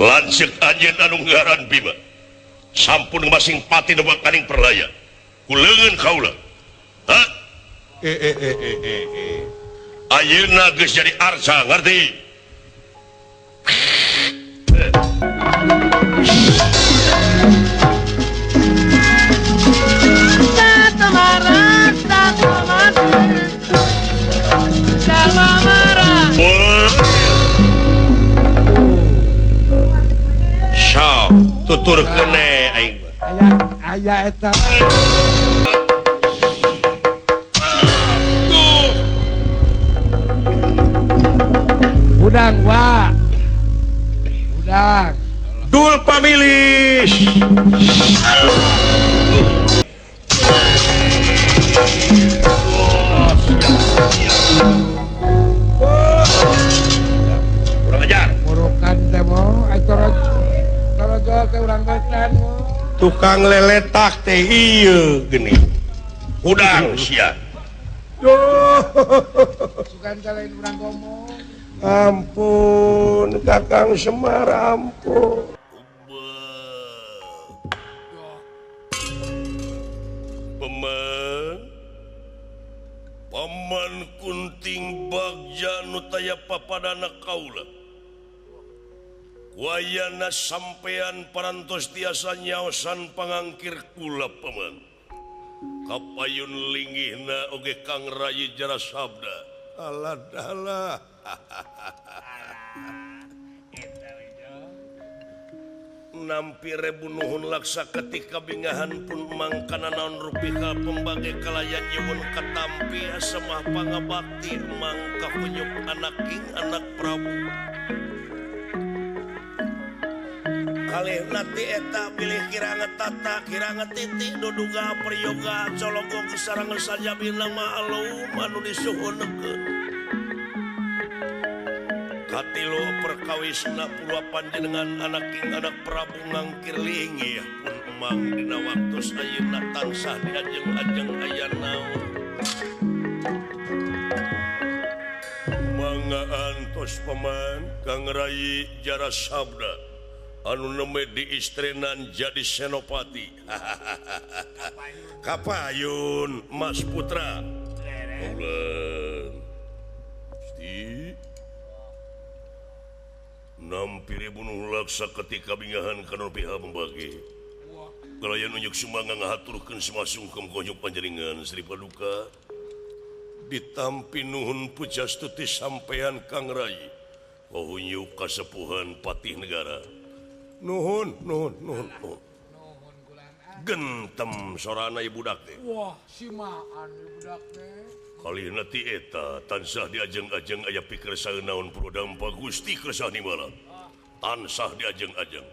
Lanceuk anjeun anu ngaran Bima sampun masing pati nu bakaning perlaya ku leungeun kaula. Ha? Ayeuna geus jadi arca ngerti? Tutur kene aing aya eta udang wa udang dul pamilis kurang ajar murukan teh mo tukang leletak teh ieu geuning hudang sia. Duh, sugan teh lain urang ngomong. Ampun Kakang Semar, ampun. Paman Paman Kunting Bagja nu taya papadana kaula. Wayana sampean parantos tiasa nyaosan pangangkir kula paman. Kapayun linggihna oge Kang Rayi Jarasabda. Alah dalah. Nampi rebu nuhun laksa ketika bingahan pun mangkana naon rupika pembage kalayan nyuwun katampi asemah pangabakti mangka kunyuk anaking anak Prabu. Kalih nati eta bilih kiranga tata kiranga titik duduga priyoga cologo kesarangan sajabi nama alum anu disuhunkeun. Katilu perkawisna purwa panjenengan anaking anak Prabu ngangkir linggih pun emang dina waktos ayeuna tansah diajeng-ajeng aya naon. Mangga antos paman Kang Rayi Jarasabda anu neme diistrenan jadi senopati. Kapayun Mas Putra. Gusti nampi bunuh laksa ketika bingahan kana pihak membagi. Kalayan unjuk sumangga ngahaturkeun sumasungkem konyuk panjenengan Sri Paduka. Ditampi nuhun pujastuti sampean Kang Rayi. Pahunyuk kasepuhan patih negara. Nuhun, nuhun, nuhun, nuhun. Gentem sorana ibu budak teh. Wah, simaan ibu budak teh. Kalihna ti eta tansah diajeng-ajeng aya pikir saeunaun prodampa Gusti Kersa Nimala. Tansah diajeng-ajeng.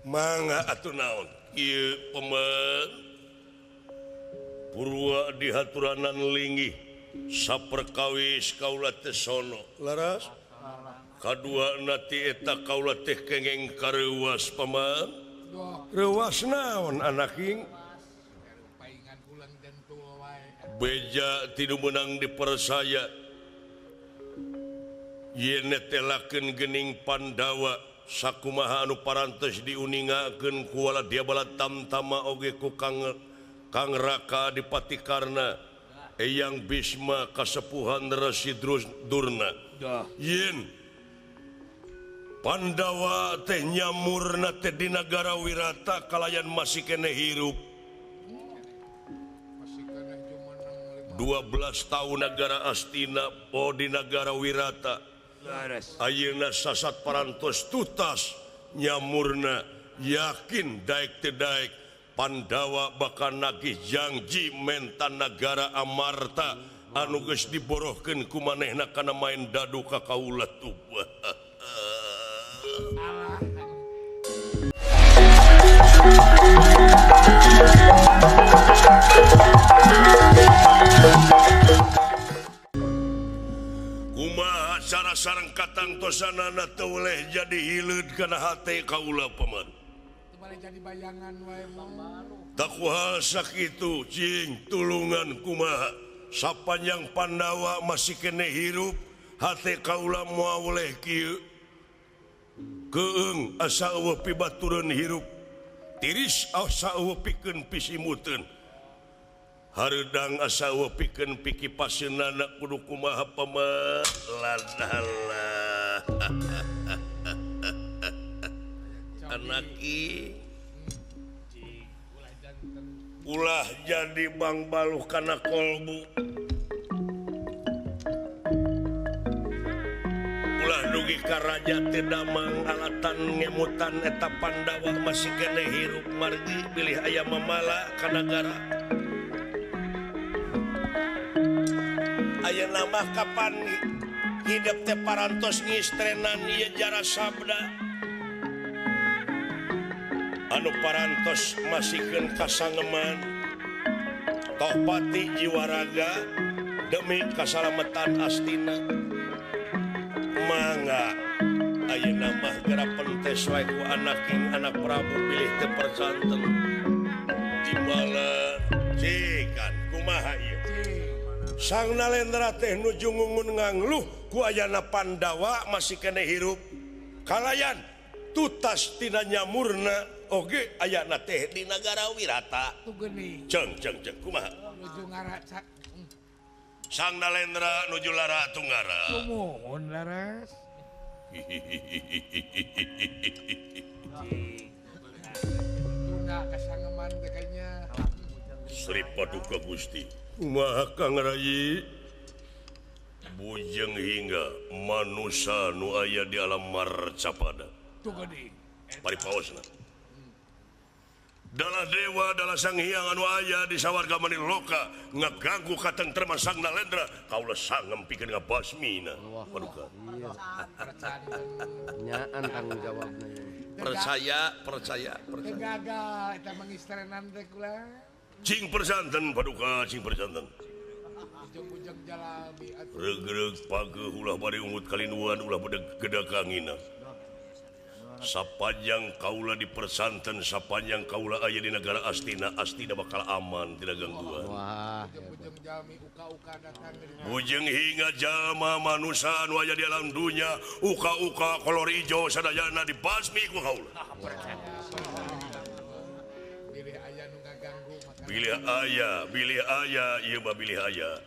Mangga atuh naon? Ieu pemen purwa dihaturanan linggih saperkawis kaula teh sono. Laras? Kadua nati eta kaula teh kengeng kareuwas paman. Reuwas naon anaking? Beja tidu meunang dipersaya. Yen netelakeun geuning Pandawa sakumaha anu parantos diuningakeun ku Waladya Tamtama oge ku Kang Raka Dipati Karna Eyang Bisma kasepuhan Resi Durna. Yen Pandawa teh nyamurna teh di nagara Wirata kalayan masih kene hirup. 12 tahun nagara Astina po di nagara Wirata. Ayeuna sasat parantos tutas nyamurna yakin daek teu daek Pandawa bakal nagih janji menta nagara Amarta anu geus diborohkeun ku manehna kana main dadu ka kaula tuh. Kumaha cara sareng katangtosanana teu weleh jadi hileud kana hate kaula paman. Jadi bayangan wae takuhal sakitu cing tulungan kumaha sapanjang Pandawa masih kene hirup hate kaula moal weleh kieu. Keung asa eueuh pibatureun hirup. Tiris asa eueuh pikeun pisimuteun. Hareudang asa eueuh pikeun pikipaseunana kudu kumaha paman. Ladalah. Anaki ulah jadi bang baluh kana kolbu. Ulah dugi ka raja teu damang alatan ngemutan eta Pandawa masih keneh hirup margi bilih aya mamala ka nagara. Ayeuna mah kapan hidep teh parantos ngistrenan ieu jara sabda. Anu parantos masihkeun kasangeman tohpati jiwa raga demi kasalametan Astina. Mangga ayeuna mah geura pentes wae ku anaking anak Prabu bilih teu percanten. Timbalan cikan kumaha ieu. Sang Nalendra teh nuju ngungun ngangluh ku ayana Pandawa masih keneh hirup. Kalayan tutas tina nyamurna oge ayana teh di nagara Wirata. Ceng ceng ceng kumaha? Nuju ngara Sang Nalendra nuju lara tunggara. Sumuhun laras. Tunda kasangeman teh kayaknya. Sri Paduka Gusti. Kumaha Kang Rayi? Bujeng hingga manusa nu aya di alam marcapada. Tuh geuning. Paripaosna. Dalah dewa dalah sang hyang anu aya di sawarga maniloka ngaganggu katentreman Sang Nalendra kaula sangem pikeun ngabasmina. Paduka. Nyaan tanggung jawabna. Percaya, percaya, percaya. Gagal eta mangistrenan teh kula. Cing persanten paduka, cing persanten. Regreg pageuh ulah bade ungut kalinuan ulah bade gedakangina. Sapanjang kaula di persanten, sapanjang kaula aya di negara Astina, Astina bakal aman tidak gangguan. Wah. Bujeng hingga jalma manusa anu aya di alam dunya, uka-uka kolor ijo sadayana dibasmi ku kaula. Bilih aya, bilih aya, ieu mah bilih aya.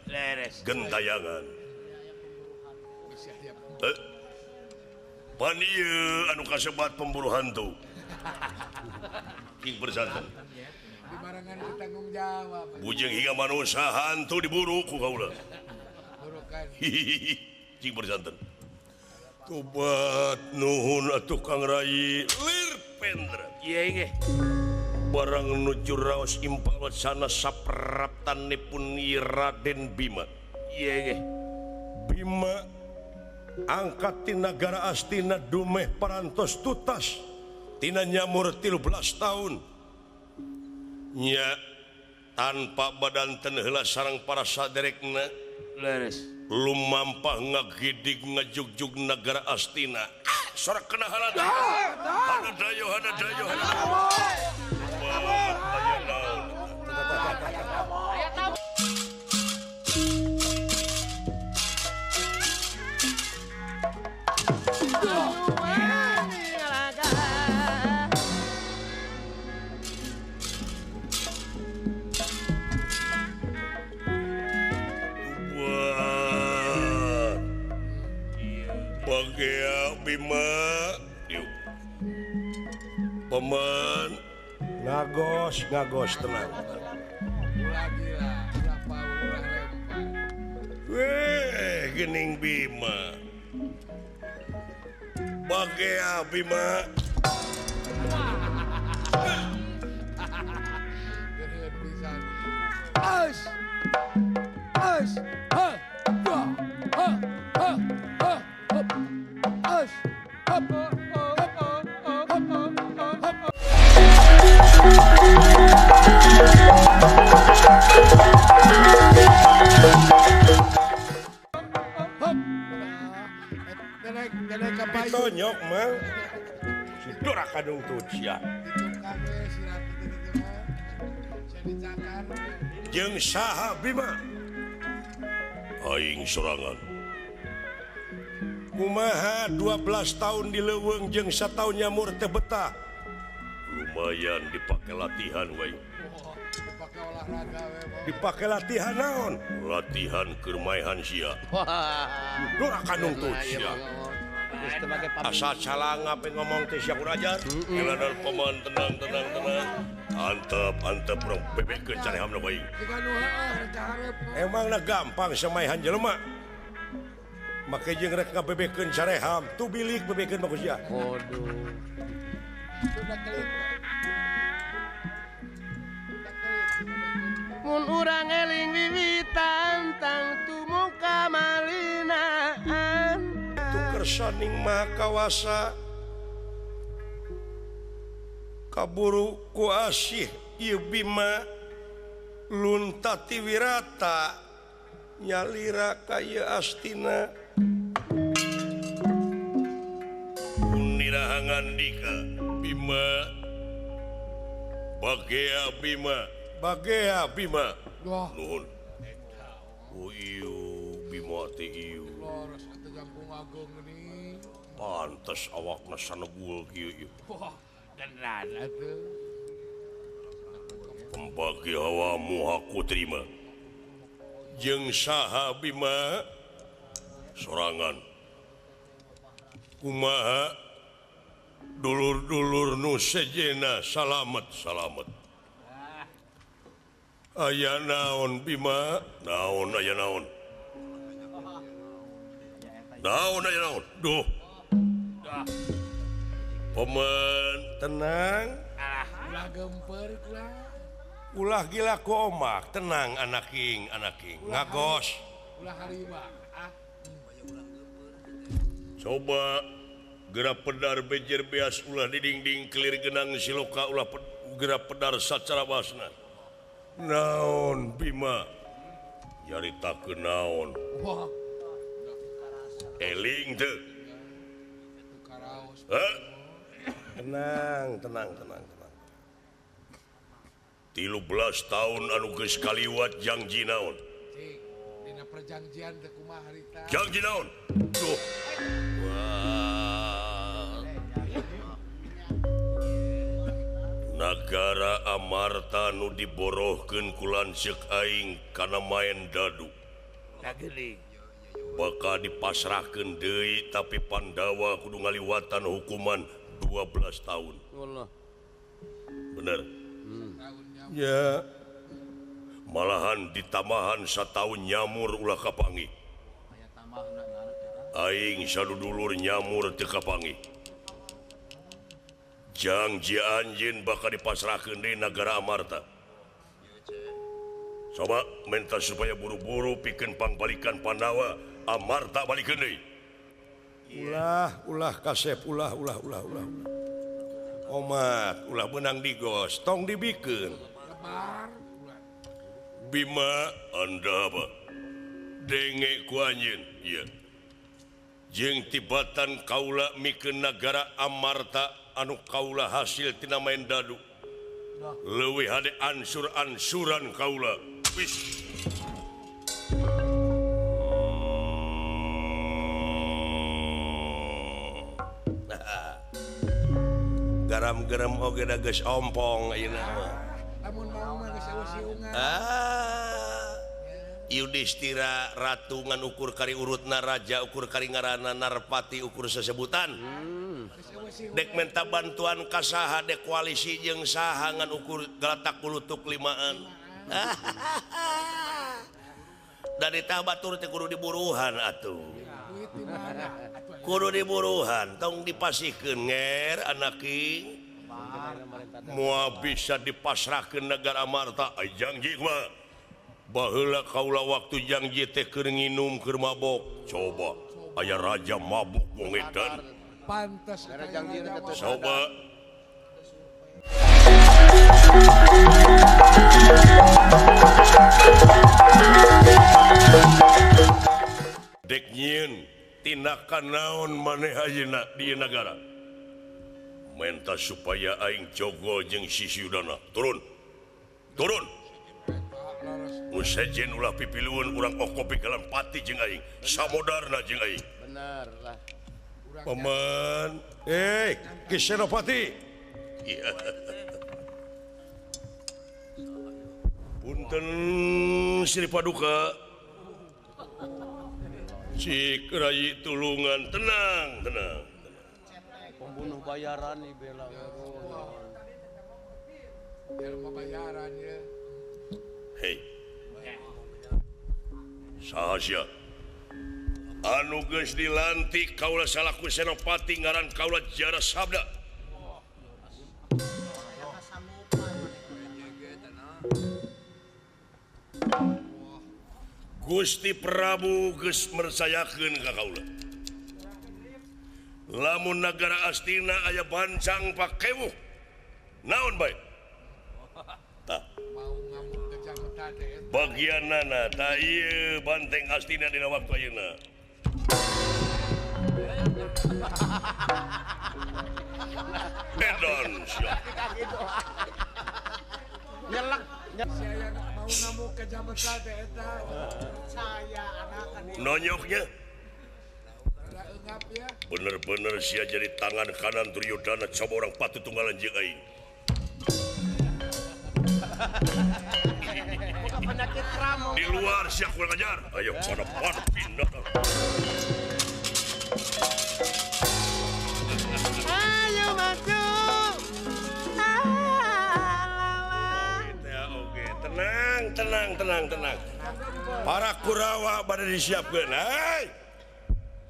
Gentayangan. Pan ieu anu kasebat pemburu hantu. King persanten. Dibarengan ku tanggung jawab. Bujeng hingga manusa hantu diburu ku kaula. Cing persanten. Tobat nuhun atuh Kang Rayi lir pendra. Ieu nggih. Barang nuju raos impal sana sapraptanipun Raden Bima. Ieu nggih. Bima angkat tina nagara Astina dumeh parantos tutas tina nyamur 13 tahun. Nya tanpa badan ten heula sareng para saderekna. Leres. Lumampah ngagidig ngajugjug nagara Astina. Sorak kena halada. Hana dayo hana dayo hana. Bagea Bima Paman ngagos ngagos tenang. Weh gening Bima. Bagea Bima. As as ha ha ha ha ha as hop hop hop hop. Ditonyok mah. Si Dora kadung tut sia. Jeung saha Bima? Aing sorangan. Kumaha 12 tahun di leuweung jeung sataun nyamur teh betah. Lumayan dipake latihan we. Dipake olahraga we. Dipake latihan naon? Latihan keur maehan sia. Dora kanung tuh sia. Asa calanga pe ngomong teh sia kurajar. Eladar paman tenang tenang tenang. Antep antep urang bebekeun carehamna bae. Emangna gampang samaehan jelema. Make jeung rek ngabebekeun careham, tuh bilik bebekeun mah ku sia. Waduh. Mun urang eling wiwitan tang tumuka malinaan. Tu kersaning Maha Kawasa kaburu ku asih ieu Bima luntati wirata nyalira ka ieu Astina. Nirahangandika Bima bagea Bima bagea Bima nuhun. Oh ieu Bima teh ieu pantes awakna sanegul kieu ieu. Pembagi hawamu aku terima jeung saha Bima sorangan kumaha dulur-dulur nu sejena salamet salamet. Aya naon Bima? Naon aya naon? Naon aya naon? Duh. Paman tenang. Ulah gemper ulah. Ulah gila ku omak, tenang anaking anaking. Ngagos. Ulah harima. Ah. Coba gerak pedar bejer beas ulah didingding kelir genang siloka ulah gerak pedar sacara basna. Naon Bima? Nyaritakeun naon? Eling teu. Hah? Tenang, tenang, tenang, tenang. 13 tahun anu geus kaliwat janji naon? Cik, dina perjanjian teh kumaha harita? Janji naon? Duh. Wah. Nagara Amarta nu diborohkeun ku lanceuk aing kana maen dadu. Bakal dipasrahkeun deui tapi Pandawa kudu ngaliwatan hukuman 12 tahun. Wallah. Bener. Ya. Malahan ditambahan sataun nyamur ulah kapanggih. Aing sadudulur nyamur teu kapanggih. Janji anjeun bakal dipasrahkeun deui nagara Amarta. Coba minta supaya buru-buru pikeun pangbalikan Pandawa Amarta balikeun deui. Ulah, ulah kasep, ulah, ulah, ulah, ulah. Omat, ulah beunang digos, tong dibikeun. Bima, anda apa? Denge ku anjeun, ieu. Jeung tibatan kaula mikeun nagara Amarta anu kaula hasil tina main dadu. Leuwih hade ansur-ansuran kaula. Wis. Garam-garam oge da geus ompong ayeuna mah. Lamun mau mah geus eueuh. Ah. Yudhistira ratu ngan ukur kari urutna raja ukur kari ngaranna narpati ukur sesebutan. Dek menta bantuan ka saha dek koalisi jeung saha ngan ukur galatak kulutuk limaan. Dari tah batur teh kudu diburuhan atuh. Kudu diburuhan tong dipasihkeun nger anaking. Moal bisa dipasrahkeun nagara Amarta. Ai janji mah. Baheula kaula waktu janji teh keur nginum keur mabok. Coba aya raja mabok wong edan. Pantes coba. Dek nyieun tindakan naon maneh ayeuna di nagara. Menta supaya aing jogo jeung si Suyudana. Turun. Turun. Nu sejen ulah pipilueun urang ongkopi galan pati jeung aing. Samodarna jeung aing. Bener lah. Paman, Ki Senopati. Iya. Punten Sri Paduka. Cik rai tulungan, tenang, tenang. Pembunuh bayaran nih bela. Jelema bayaran ya. Hei. Saha sia? Anu geus dilantik kaula salaku Senopati ngaran kaula Jara Sabda. Gusti Prabu geus mersayakeun ka kaula. Lamun nagara Astina aya bancang pakewuh. Naon bae? Tah. Bagianana tah ieu banteng Astina dina waktu ayeuna. Edan sia. Nyelek. Saya mau ngamuk ke Jameta teh eta. Saya anakan. Nonyoknya. Bener-bener sia jadi tangan kanan Duryodana coba orang patu tunggalan jeung aing. Di luar sia kurang ajar. Ayo pada pindah. Ayo maju. Oke, tenang, tenang, tenang, tenang. Para Kurawa pada disiapkan. Hei.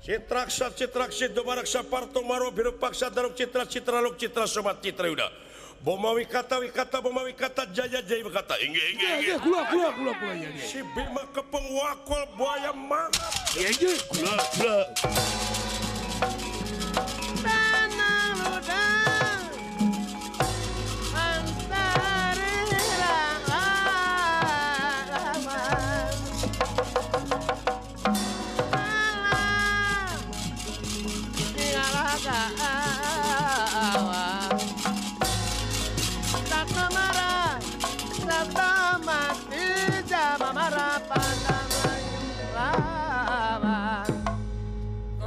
Citraksa, citraksit, domaraksa, parto, maro, birupaksa, daruk, citra, citra, luk, citra, somat, citra, yuda. Boma wikata, wikata, boma wikata, jaya, jaya, wikata. Inge, inge, inge. Kula, kula, kula, kula. Si Bima kepeng wakol, buaya mangap. Iya, iya. Kula, kula. Tanah ludang,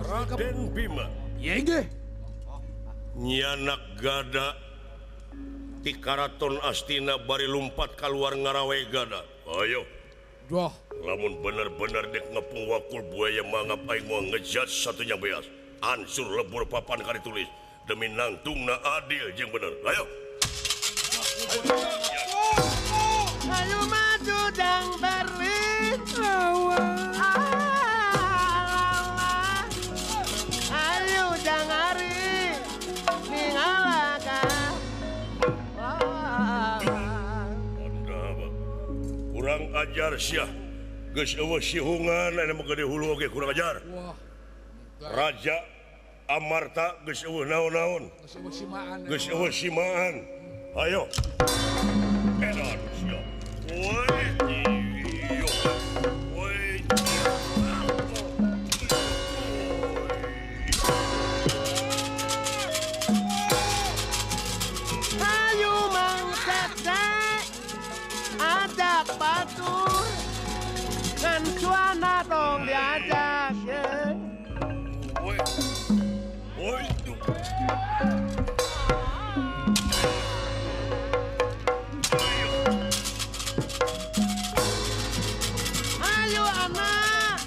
Raden Bima nyanak gada ti Karaton Astina bari lumpat kaluar ngarawe gada. Ayo. Duh. Lamun bener-bener dek ngepung wakul buaya mangap aing moal ngejat satunya beas. Ansur lebur papan kali tulis demi nangtungna adil jeung bener. Ayo. Ayo maju dang berlin. Ayo jangan ari ningalaka. Kurang ajar sia. Geus eueuh sihungan anu mah gede hulu oge kurang ajar. Raja Amarta geus eueuh naon-naon. Geus eueuh simaan. Ayo. Edan sia. Woi. Woi. Ayo Mang Cecek ajak batur ngan cuana tong diajak ye. Woi. Woi. Ayo anak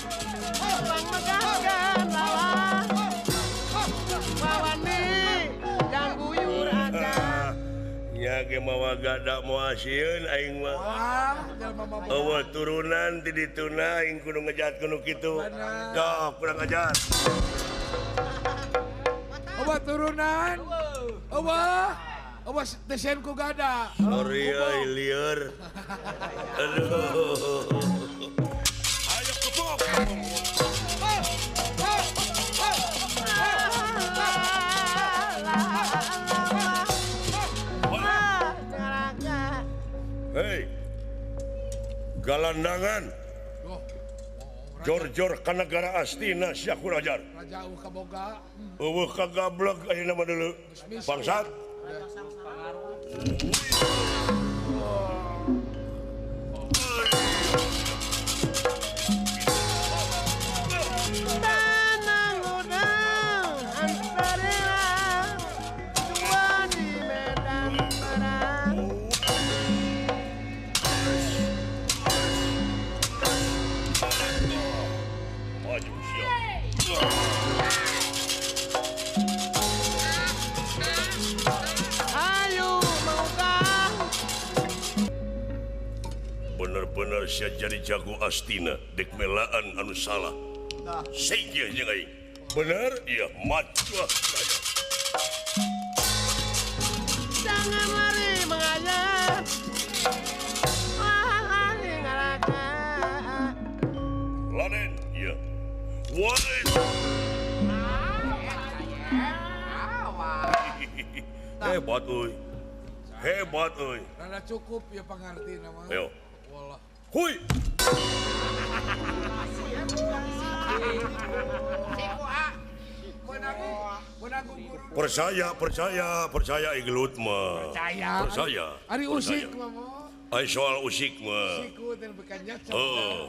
bang megahkan lawan wawani yang guyur aja. Nya ge mawa gada moal sieun aing mah. Eueuh turunan ti dituna aing kudu ngejat kudu kitu. Doh kurang ajar. Eueuh turunan. Eueuh. Eueuh desain ku gada. Sorry euy lieur. Aduh. Ayo kepok. Hei, galandangan, jor-jor ka nagara Astina sia kurang ajar. Raja eueuh kaboga. Eueuh kagablek ayeuna mah deuleu. Bangsat. Bener sia jadi jago Astina dek melaan anu salah. Singkir jeung aing. Bener? Iya, maju ah. Jangan lari mengayat. Lari ngalaka. Laden, iya. Woi. Hebat euy. Hebat euy. Rada cukup ya pangartina mah. Ayo. Wallah. Hui. Percaya, percaya, percaya igelut mah. Percaya. Percaya. Ari usik mah mo. Ari soal usik mah. Siku teh bekannya. Heeh.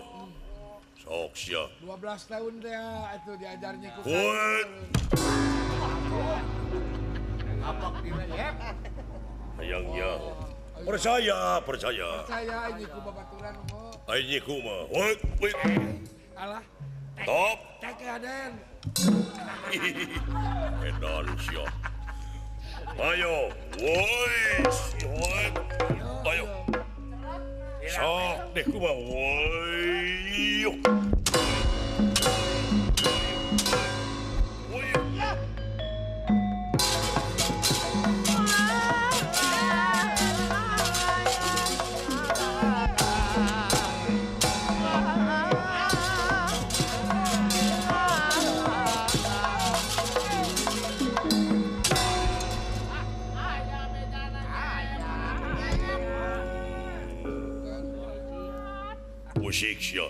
Sok sia. 12 tahun teh atuh diajarnya ku. Hayang nya. Percaya, percaya. Percaya ini ku babaturan mo. Aing ku mah. Woi, woi. Alah. Top. Tek Aden. Edan sia. Ayo, woi, woi. Ayo. Sok deh ku mah. Woi. Woi. Musik sia.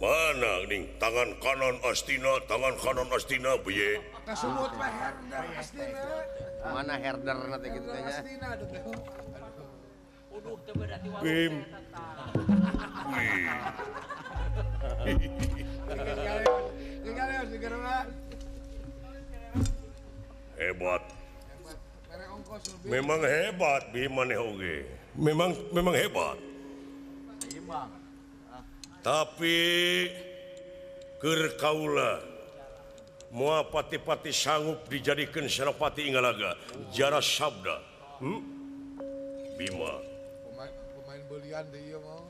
Mana ning tangan kanan Astina, tangan kanan Astina piye? Kasumut mah herder Astina. Mana herder nanti gitu nya. Astina teh. Uduh teu berarti warung. Bim. Hebat. Memang hebat Bima maneh oge. Memang hebat. Tapi keur kaula moal pati-pati sanggup dijadikeun Senopati Ingalaga jara sabda. Bima. Pemain belian deui ieu mah.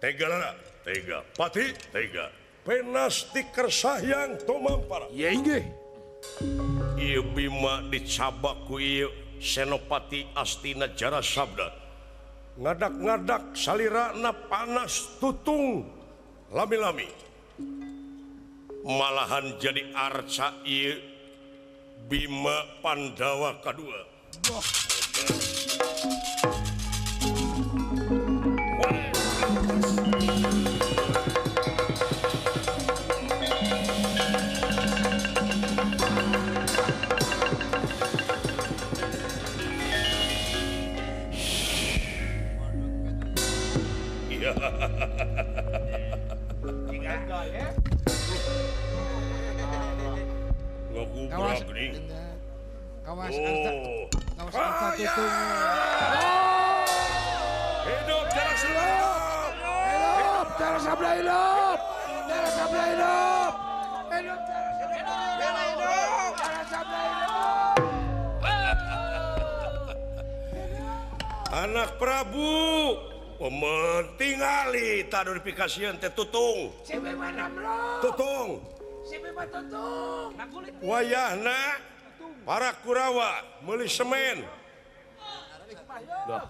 Tega lara, tega. Pati, tega. Penas dikersayang tumampara. Ieu inggih. Ieu Bima dicabak ku ieu Senopati Astina jara sabda. Ngadak-ngadak salirana panas tutung lami-lami. Malahan jadi arca ieu Bima Pandawa kadua. Ngagubrak nih. Kawas arca, kawas arca tutung. Hidup jarak selap. Hidup jarak sabda hidup. Jarak sabda hidup. Hidup jarak sabda hidup. Jarak sabda hidup. Anak Prabu. Pementingali tadu dipikasian teh tutung. Tutung. Wayahna para Kurawa meuli semen.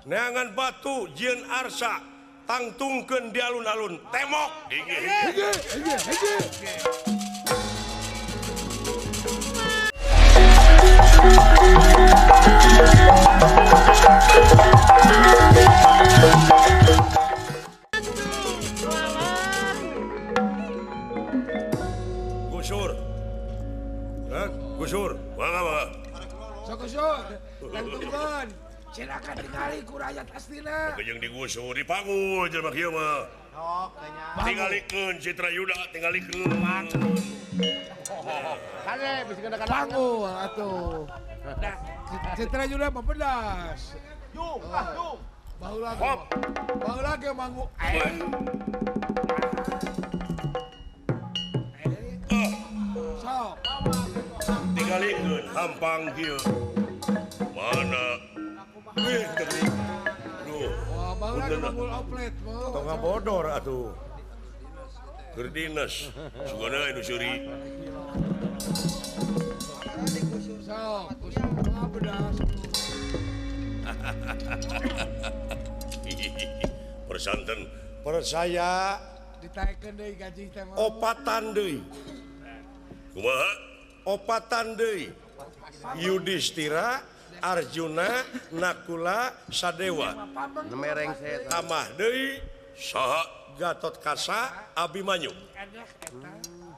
Neangan batu jieun arsa tangtungkeun di alun-alun temok. Hiji, hiji, hiji. Gusur. Gusur. Mangga, mangga. Sok gusur. Tangtungkeun. Silakan tingali ku rakyat Astina. Oke jeung digusur dipanggul jelema kieu mah. Sok tanya. Tingalikeun Citra Yuda, tingalikeun. Kade bisa kena panggul atuh. Citra Yuda mah pedas. Yung, ah, yung. Baheula ge. Baheula ge manggu. Sok. Tingalikeun hampang kieu. Mana? Wih, duh. Wah, baheula mah oplet mah. Tong ngabodor atuh. Keur dinas, sugana anu seuri. Sok, kumaha bedas. Persanten percaya ditaekeun deui gaji teh mah. Opatan deui. Kumaha? Opatan deui. Yudhistira, Arjuna, Nakula, Sadewa. Nemereng saya. Tambah deui saha Gatot Kaca, Abimanyu.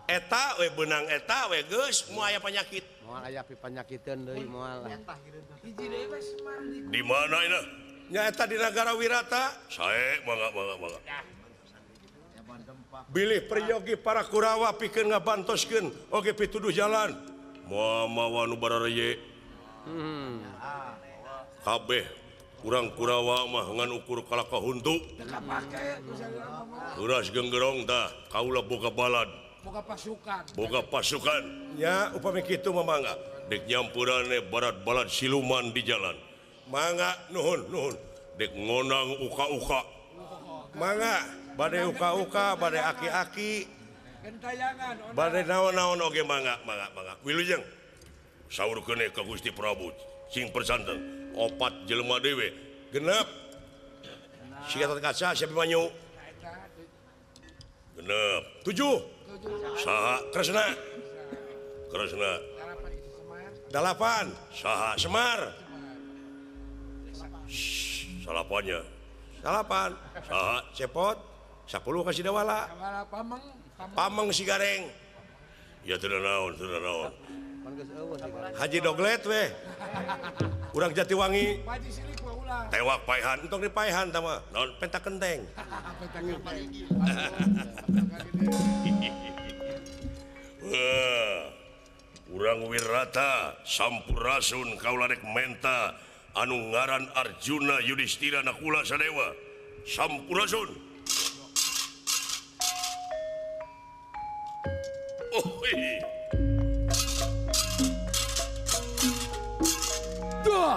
Eta we beunang eta we geus moal aya penyakit. Moal aya panyakiteun deui moal. Hiji deui we Semar di mana ina? Nya eta di Nagara Wirata. Sae mangga mangga mangga. Bilih peryogi para Kurawa pikeun ngabantoskeun oge pituduh jalan. Moal mawa nu barareye. Kabeh urang Kurawa mah ngan ukur kalaka huntu. Teu kapake ku salira mah. Uras genggerong tah kaula boga balad. Boga pasukan. Boga pasukan. Nya upami kitu mah mangga. Dek nyampurane barat-balat siluman di jalan. Mangga nuhun nuhun. Dek ngonang uka-uka. Mangga bade uka-uka, bade aki-aki. Gentayangan. Bade naon-naon oge mangga mangga mangga. Wilujeng. Saurkeun ka Gusti Prabu sing persanten opat jelema dewe genep. Si Gatot Kaca si Abimanyu. Genep. 7. Saha Kresna. Kresna. 8. Saha Semar. Salapannya. 8. Saha Cepot. 10 ka Sidawala. Pameng. Pameng si Gareng. Ya teu naon, teu naon. Haji Doglet weh. Urang Jatiwangi. Tewak paehan, entong dipaehan tah mah. Naon penta kenteng. Penta kenteng. Urang Wirata sampurasun kaula rek menta anu ngaran Arjuna Yudhistira Nakula Sadewa. Sampurasun. Oh, iya. Duh.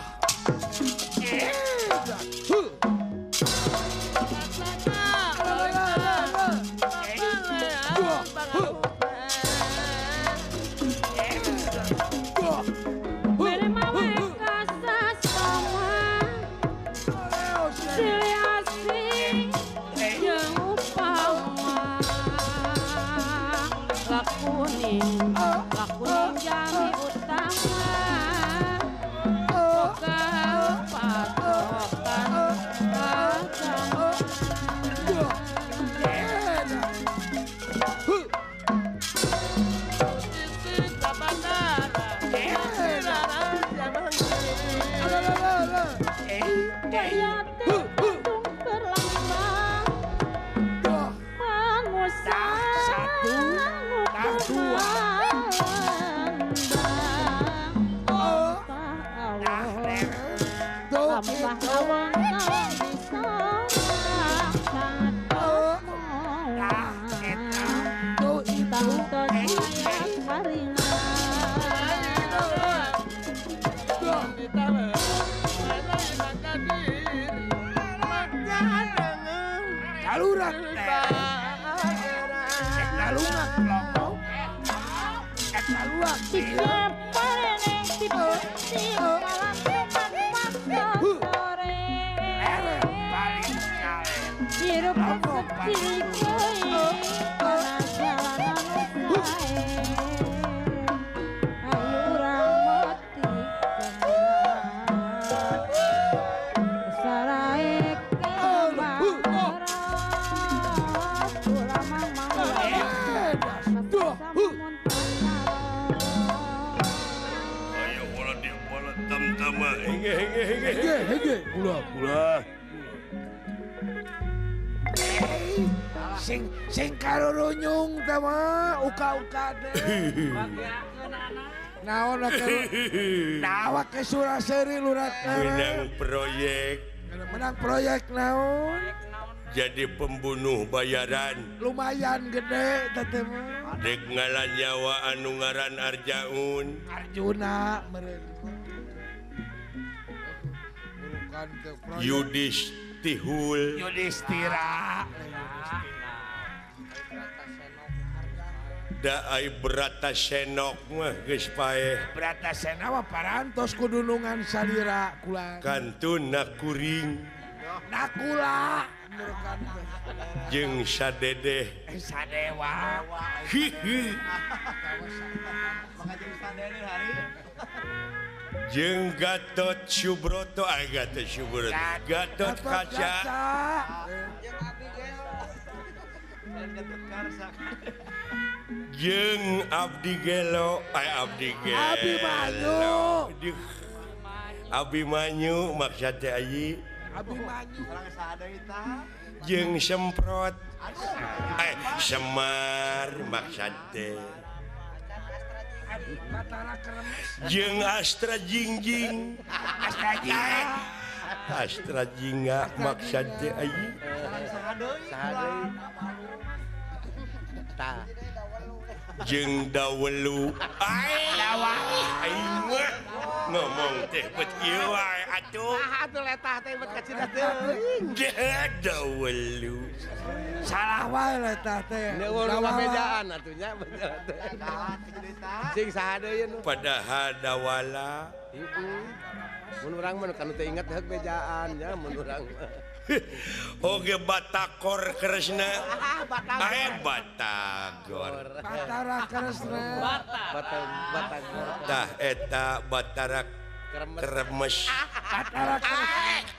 Sing karurunyung teh mah uka-uka teh. Naon nawa ke Suraseri lurat. Menang proyek. Menang proyek naon? Jadi pembunuh bayaran. Lumayan gede teh mah. Dek ngalan nyawa anu ngaran Arjaun. Arjuna meureun. Yudhistihul Yudhistira da ai Bratasenok mah geus paeh Bratasena mah parantos kudunungan salira kula kantun nakuring nakula jeung sadedeh sadewa hihi jeung Gatot Subroto ai Gatot Subroto Gatot Kaca jeung Abdi Gelo ai Abdi Gelo Abimanyu Abimanyu maksud teh ayi Abimanyu jeung semprot Semar maksud teh jeung Astra Jingjing Astra Jingga maksud teh ayi jeung dawelu aing mah ngomong teh bet kieu wae atuh atuh letah teh bet kacida teuing dawelu salah wae letah teh dawelu bejaan atuh nya bener teh sing saha deui nu padahal dawala mun urang mah nu teu inget heuk bejaan nya mun urang mah oge Batagor Kresna Batagor Batara Kresna Batagor tah eta Batara Kremes Batara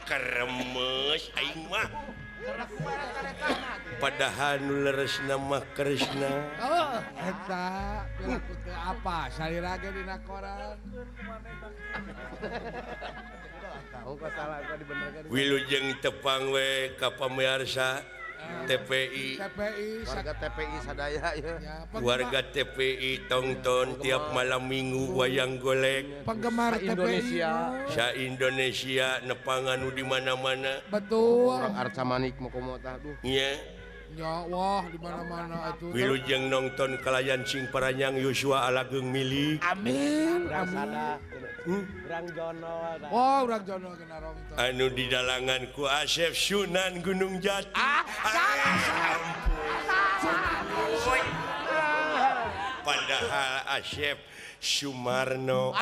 Kremes aing mah padahal nu leresna mah Kresna oh eta piraku teu apa salira ge dina koran Wilujeng tepang we ka pamirsa TPI warga TPI sadaya ya. Warga TPI tongton tiap malam Minggu wayang golek penggemar TPI Indonesia sa Indonesia nepangan nu di mana-mana betul urang Arca Manik mau komo tah duh nya ya wah di mana-mana atuh wilujeng nonton kalayan sing paranyang Yosua alageng milik amin amin urang Jono oh urang Jono kena rongton anu di dalangan ku Asep Sunan Gunung Jati ampun padahal Asep Sumarno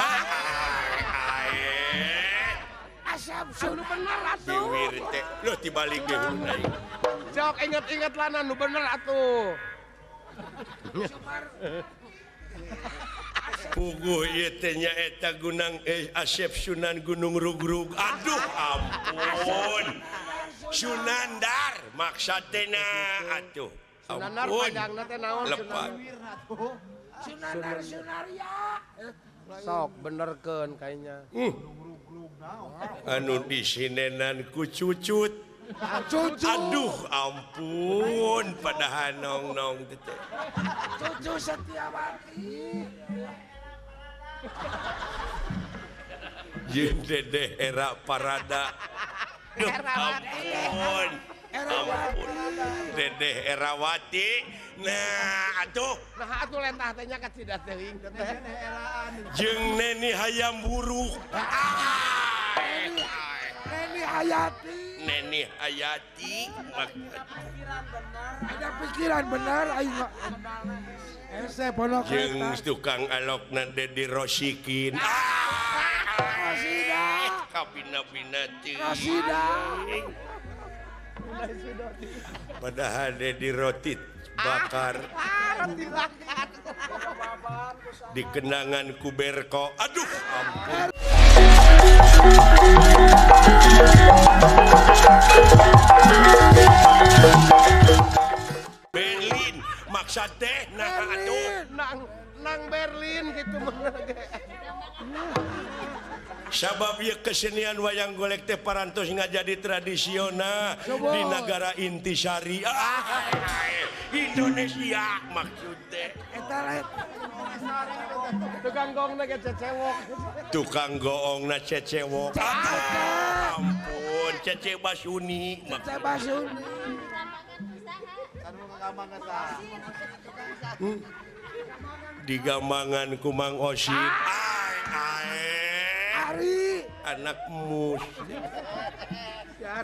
Asep Sunan bener atuh biwir teh loh dibalik ge aing sok inget-inget lana nu bener atuh puguh ieu teh nya eta gunang Asep Sunan Gunung Rugrug aduh ampun Sunandar maksudna atuh Sunandar panjangna teh naon lepat Sunandar Sunarya sok benerkeun kayaknya anu disinenan ku cucut cucu aduh ampun padahal nong-nong teh Cucu Setiawati jeung Dedeh Era Parada duh ampun ampun Dedeh Erawati nah atuh nah atuh lentah teh nya kacida teuing teh jeung Neni Hayam Wuruk Neni Hayati Neni Hayati ada pikiran benar aing ese pondok jeung tukang alokna Dedi Rosikin Rosida kabina-bina teuing Rosida padahal Dedi roti bakar di kenangan ku Berko aduh ampun Berlin maksa teh nah atuh nang Berlin gitu sabab ieu kesenian wayang golek teh parantos ngajadi tradisional di negara intisari Indonesia maksud teh eta lain tukang goongna ge cecewok tukang goongna cecewok ampun Cece Basuni Cece Basuni di Gambangan ku Mang Osin. Ari. anak mus.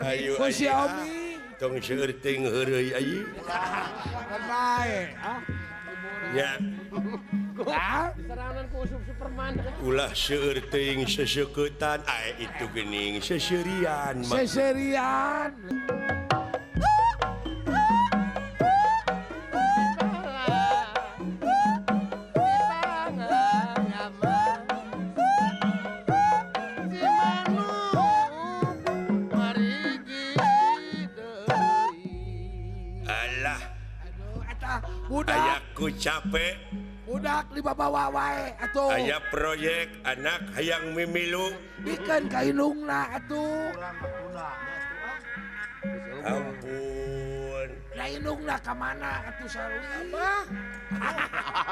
Ayo ku si Omi. Tong seueur teuing heureuy ayi. Bae ah. Nya. Serangan ku usum Superman. Ulah seueur teuing seseuketan ae itu geuning seseurian. Seseurian. Ayaku capek budak dibawa wae atuh aya proyek anak hayang mimilu bikeun ka indungna atuh ampun ka indungna ka mana atuh sarwi abah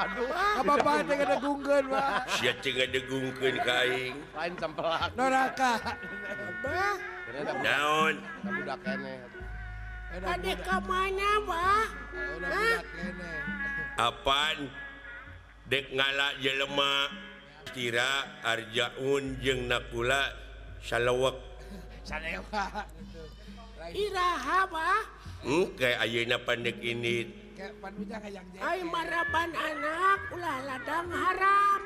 aduh ka bapa teh ngadegungkeun mah sia teh ngadegungkeun ka aing lain cempelak neraka abah naon budak keneh ade ka mana bah apaan dek ngala jelema tira arjaun jeung nakula salewek salewa iraha bah kayak ayeuna pandek ini ai maraban anak ulah ladang haram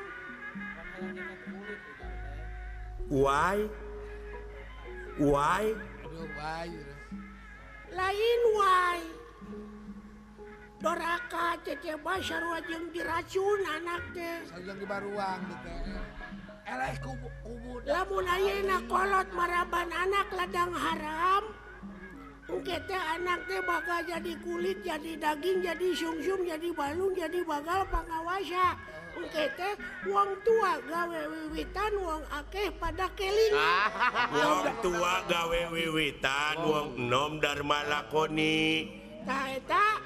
why why lain why doraka cece basar jeung diracun anak teh sareng dibaruang gitu eleh kubu lamun ayeuna kolot maraban anak ladang haram engke teh anak teh bakal jadi kulit jadi daging jadi sungsum jadi balung jadi bagal pangawasa engke teh wong tua gawe wiwitan wong akeh pada keling wong tua gawe wiwitan wong enom dharma lakoni tah eta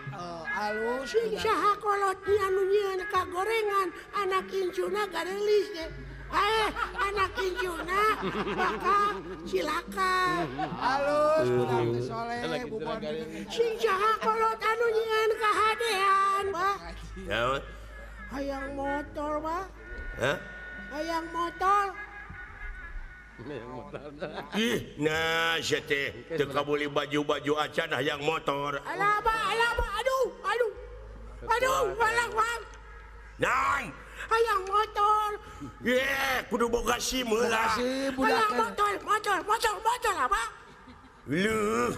alus sing saha kolot anu nyieun kagorengan anak incuna garelis ge anak incuna bakal cilaka alus budak teh soleh bubon sing saha kolot anu nyieun kahadean bah naon hayang motor bah hah hayang motor Ih, nah sia teh teu kabuli baju-baju acan hayang motor. Alah bah, alah bah, aduh, aduh. Aduh, balak bang. Naon? Hayang motor. Ye, kudu boga SIM heula. Hayang motor, motor, motor, motor abah. Leuh.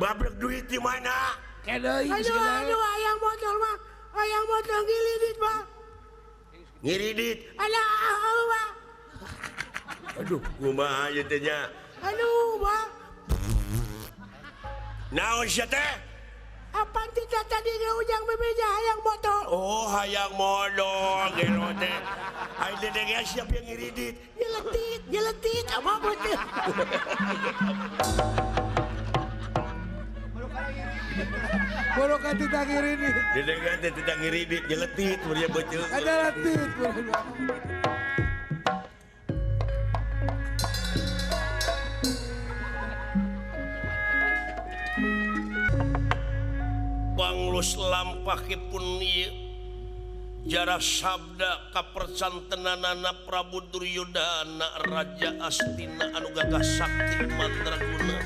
Babrek duit di mana? Kedeui aduh, aduh, hayang motor mah. Hayang motor ngiridit, Bang. Ngiridit. Alah, abah. Aduh, kumaha ieu teh nya? Aduh, Bang. Naon sia teh? Apaan tidak tadi ujang bebeja hayang motor? Oh, hayang motor gelo teh. Ai teh siap yang ngiridit. Nyeletit, nyeletit apa betul. Boro ka titah ngiridit. Dedengan teh titah ngiridit nyeletit mun beuteung. Nyeletit. Panglus lampahipun ieu jarah sabda kapercantenanana Prabu Duryudana Raja Astina anu gagah sakti mandraguna.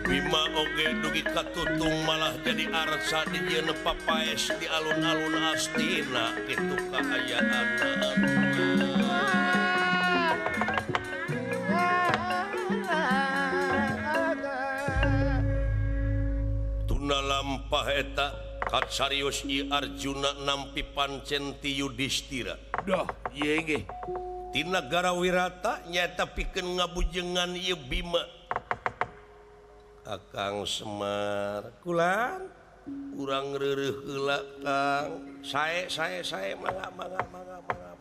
Bima oge dugi katutung malah jadi arca dijieun papaes di alun-alun Astina kitu kaayaanna. Lampah eta katsarios ieu Arjuna nampi pancen ti Yudhistira. Duh, ieu ge. Ti nagara Wirata nyaeta pikeun ngabujengan ieu Bima. Akang Semar kulang urang reureuh heula Kang. Sae sae sae mangga mangga mangga mangga.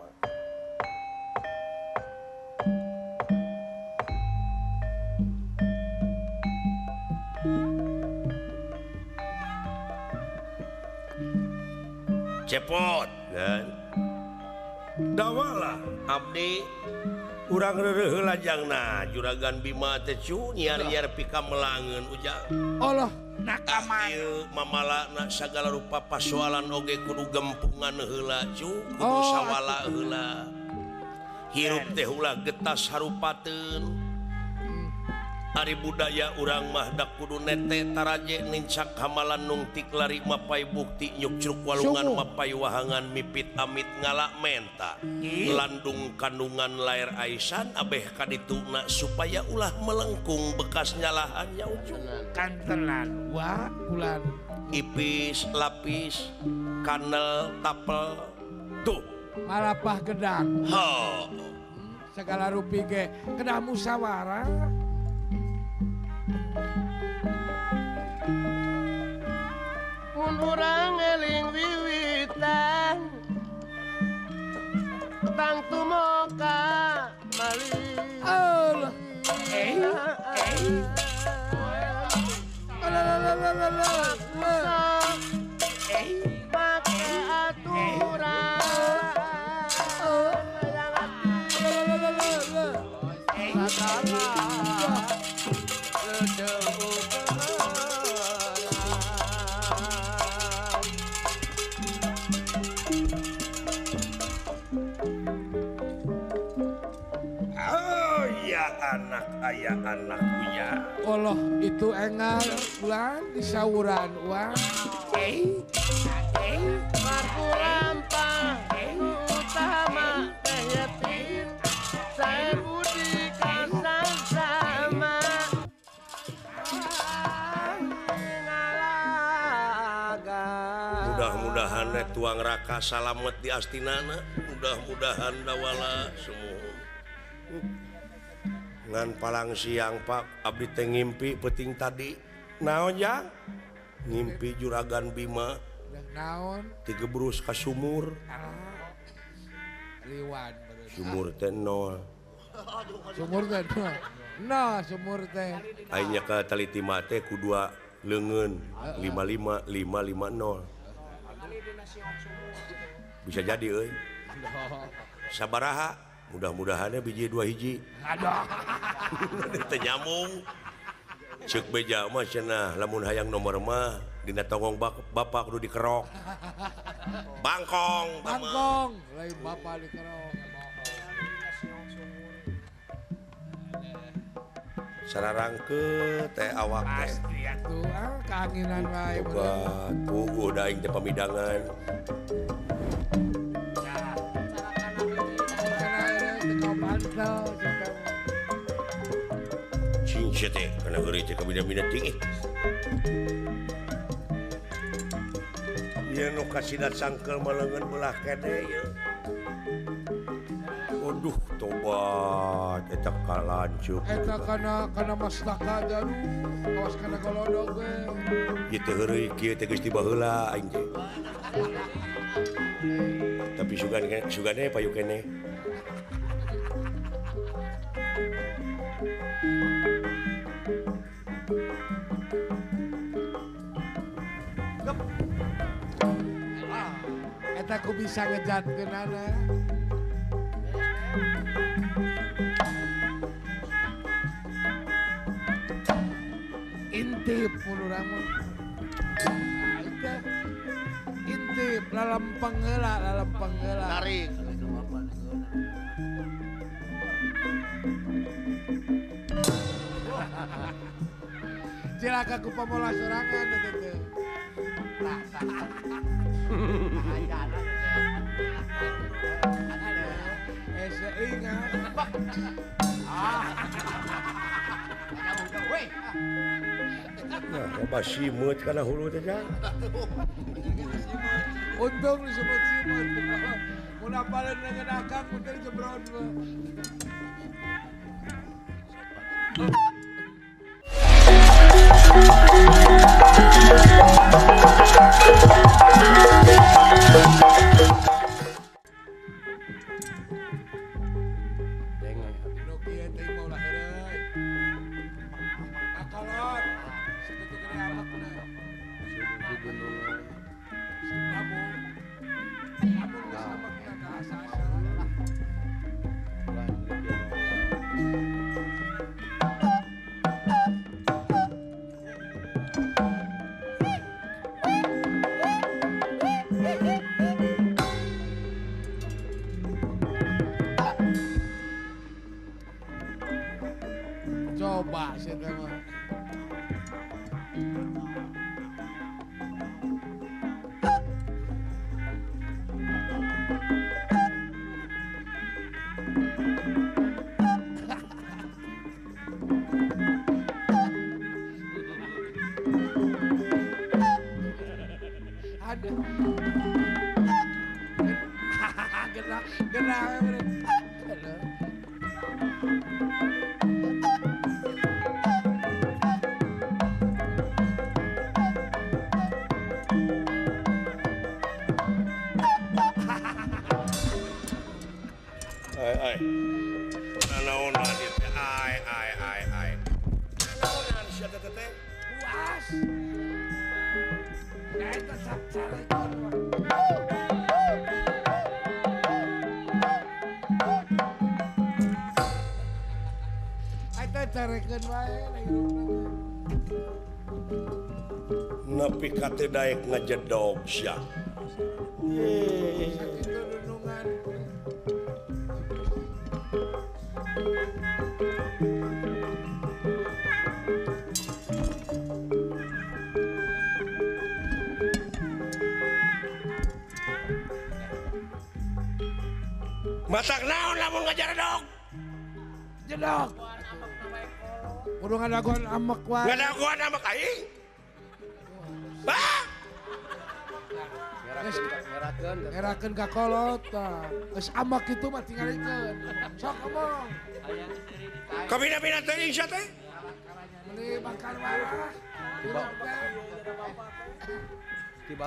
Cepot dan dawalah abdi urang reureuh heula jangna juragan Bima teh cu nyiar-nyiar pikamelangeun ujang. Allah nakama ieu mamalana sagala rupa pasoalan oge kudu gempungan heula cu kudu sawala heula. Hirup teh ulah getas harupateun. Ari budaya urang mah dak kudu nete taraje nincak hamalan nungtik lari mapai bukti nyukcruk walungan mapai wahangan mipit amit ngalak menta landung kandungan lair aisan abeh kadituna supaya ulah melengkung bekas nyalahannya ujung kantelan wa bulan ipis lapis kanel tapel tuh malapah gedang ho segala rupi ge kedah musyawarah. Mun urang eling wiwitan tangtu moka mali Allah pake aturan anak ayah anak punya Allah itu engal bulan disawuran uang marku rampah utama teh yatim saya budi kasang sama mudah-mudahan tuang raka salamet di astinana mudah-mudahan dawala semua ngan palang siang Pak abdi teh ngimpi peuting tadi naon jang ngimpi juragan Bima naon tigebrus ka sumur liwan sumur teh nol sumur teh nol sumur teh aing ka taliti mah teh ku dua leungeun 55 550 bisa jadi euy sabaraha mudah-mudahannya biji dua hiji. Aduh. Teu nyambung. Ceuk beja mah cenah lamun hayang nomor mah dina tonggong bapak kudu dikerok. Bangkong. Bangkong, lain bapak dikerok. Sararangkeut teh awak teh. Pasti atuh ah kaanginan wae. Tobat, puguh da aing teh pamidangan. Cing teh kana heureuy teh kabina-bina tinggi. Ieu nu kasina cangkeul maleungeun belah kene ieu. Aduh tobat eta kalanceuk. Eta kana mastaka aduh awas kana golodog ge. Ieu teh heureuy kieu teh geus ti baheula aing teh. Tapi sugan sugane payu keneh. Eta ku bisa ngejatkeunana. Intip mun urang mah. Intip lalempeng heula, lalempeng heula. Tarik. Cilaka ku pamola sorangan teh teh. Nah, loba simeut kana hulu teh jang. Untung disebut simeut. Mun apaleun dengan akang mun teh jebron. Coba sih teh mah. Aduh. Gerak, gerak. Ai ai. Nanaonan ieu teh ai ai ai ai. Nanaonan sia teh teh? Puas. Eta sacarekan. Eta carekeun wae na hirupna. Nepi ka teu daek ngajedog sia. Sakitu nunungan. Masak naon lamun ngajaredog? Jedog. Kudu ngadagoan amek wae. Ngadagoan amek aing? Bah! Ngerakeun ka kolot tah. Geus amek kitu mah tingalikeun. Sok ngomong. Kabina-bina teuing sia teh? Meuli bakar warah.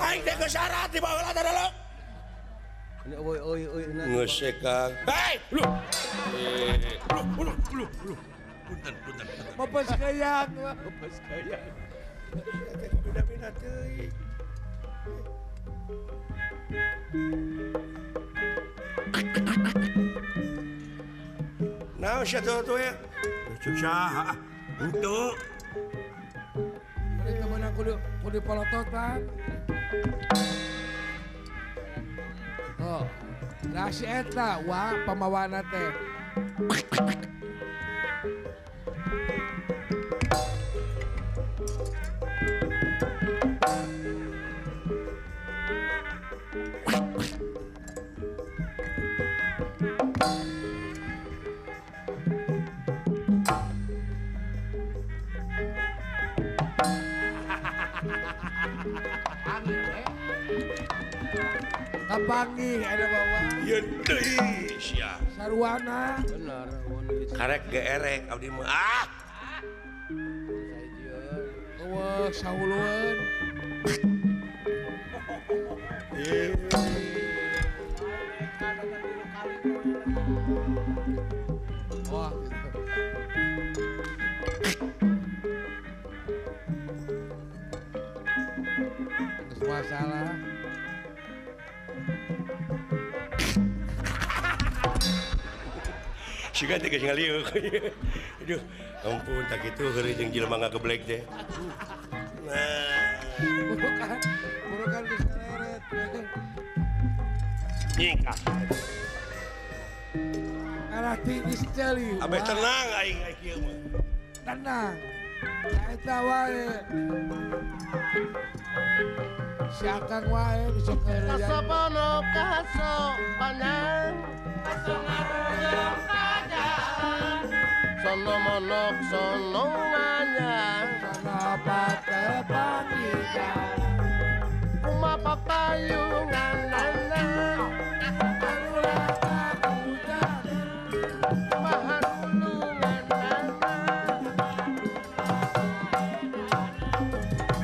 Aing teh geus syarat di baheula teh dulu. Ini oi oi oi ngesekang. Hei, lu. Lu lu lu lu. Punten punten. Mepes kayang, mepes kayang. Teh kabina-bina teuing. Nah, sia tuh tuh ya. Cuk saha? Henteu. Meni teu meunang kudu kudu polototan. Oh, lah si eta wah pamawana teh. Kapanggih ada bawa. Ieu deui sia. Sarwana. Bener, karek geerek abdi mah. Ah. Eueuh sahulueun. Wah, gitu. Geus masalah. Siga teh geus ngaliuk. Aduh, ampun tak kitu heureuy jeung jelema ngageblek teh. Nah, bukan, bukan geus ngaleret. Nyingkah. Arah tinggi sekali. Abeh tenang aing aing kieu mah. Tenang. Eta wae. Si Akang wae bisa keureuyan. Kasopono kasopanan. Kasongaruyung kajaan. Sono monok sono manyang. Sono patepangikan. Kuma papayungan nana. Arulah takutan. Maharulungan nana.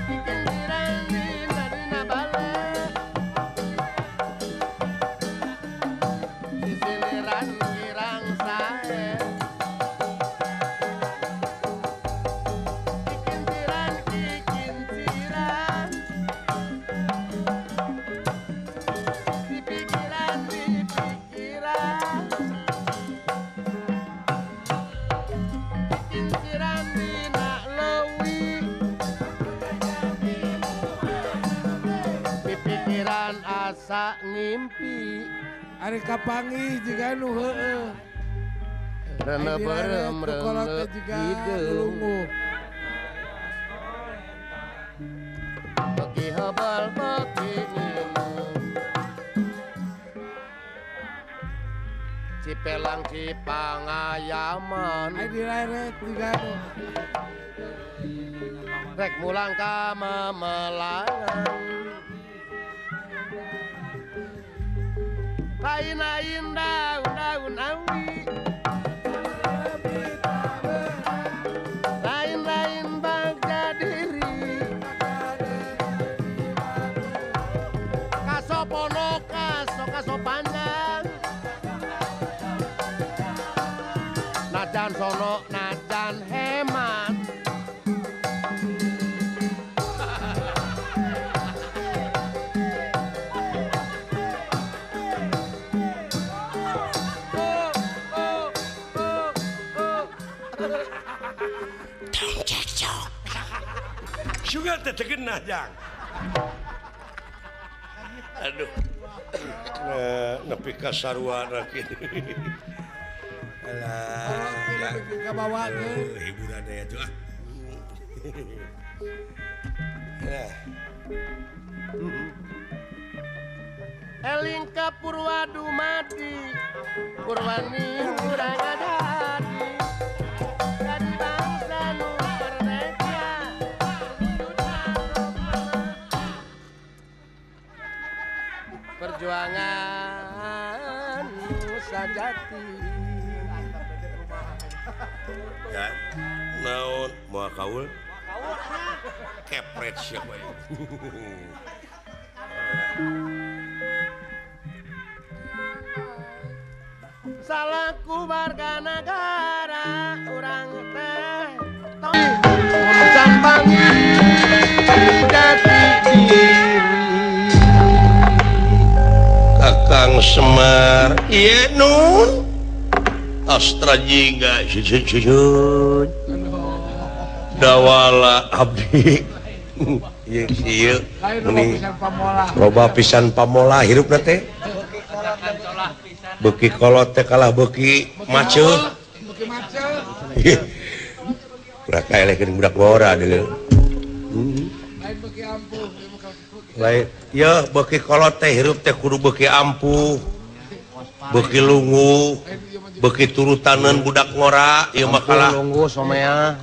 Kikindiran dina dina bale. Sisiliran girang sae. Kikintiran kikintiran. Di pikiran di pikiran. Kikintiran dina leuwih. Pipikiran asa ngimpi. Ari kapanggih jiga nu heueuh. Rene berem rene hidung beki hebal beki minum Cipelang Cipangayaman rek mulang ka Mamelangan lain-lain daun-daun awi lain-lain bangga diri kasopono kaso kaso panjang najan sono najan hemat Sugar teh tegenah jang. Aduh. Nepi ka sarua kieu. Alah, ka bawa hiburan aya tuh ah. Eling ka Purwa dumadi Purwani urang adadi jadi bangsa nu merdeka perjuangan sajati ya naon moal kaul kepret siapa ieu. Salaku warga negara urang teh campangi jati diri Kakang Semar ieu nun Astra jingga susun dawala abdi ieu ieu meni loba pisan pamola hirupna teh beuki kolot teh kalah beuki maceuh beuki maceuh budak kaelekeun budak ngora deuleu lain beuki ampuh lain yeuh beuki kolot teh hirup teh kudu beuki ampuh beuki lungu beuki turutaneun budak ngora ieu mah kalah lungguh somea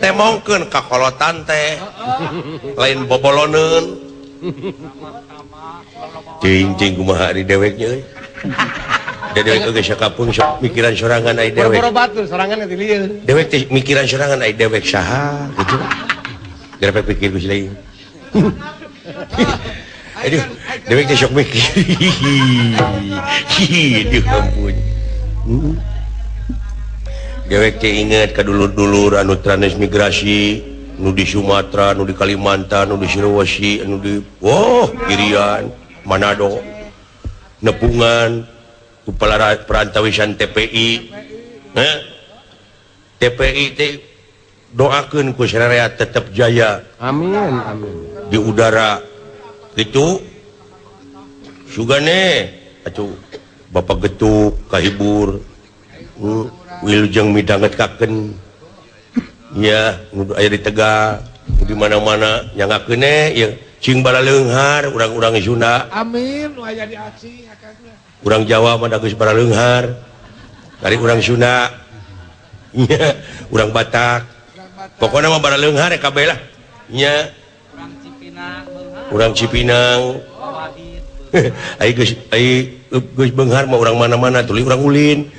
temongkeun ka kolotan teh lain boboloneun cing-cing kumaha ari dewek nya euy dewek oge sakapeung sok mikiran sorangan ai dewek boro-boro batur sorangan teh lieur dewek teh mikiran sorangan ai dewek saha gitu gerepek pikir ku si lain aduh dewek teh sok mikir hi ampun dewek teh inget ka dulur-dulur anu transmigrasi nu di Sumatera nu di Kalimantan nu di Sulawesi nu di oh Irian Manado nepungan kepala perantawisan TPI TPI teh doakeun ku sararea tetep jaya amin amin di udara gitu sugane atuh bapak getuk kahibur wilujeng midanget kaken ya nu aya di Tegal di mana-mana nyangakeun ya cing baraleunghar urang-urang Sunda amin nu aya di Aceh akangna urang Jawa mah da geus baraleunghar kari urang Sunda nya urang Batak pokona mah baraleunghar kabeh lah nya urang Cipinang ai geus ai geus beunghar mah urang mana-mana tuluy urang ulin.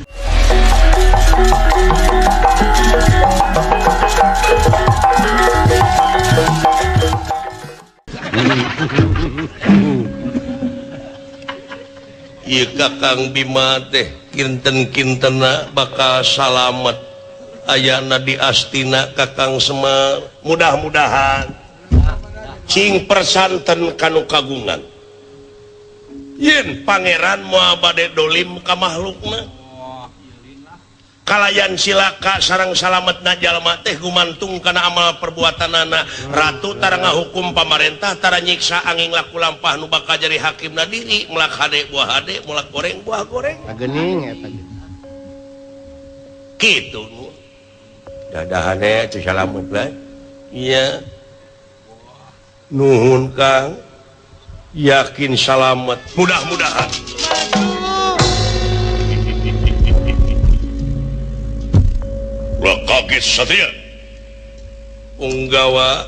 Ieu Kakang Bima teh kinten-kintena bakal salamet ayana di Astina Kakang Semar mudah-mudahan cing persanten kanu kagungan yen pangeran moal bade dolim ka makhlukna kalayan silaka sarang salametna jalma teh gumantung kana amal perbuatanana ratu tara ngahukum pamarentah tara nyiksa angin laku lampah nu bakal jadi hakimna diri melak hade buah hade melak goreng buah goreng gening eta. Kitu dadahane teu salamet lah. Iya. Nuhun Kang. Yakin salamet. Mudah-mudahan. Ulah kaget satria. Unggawa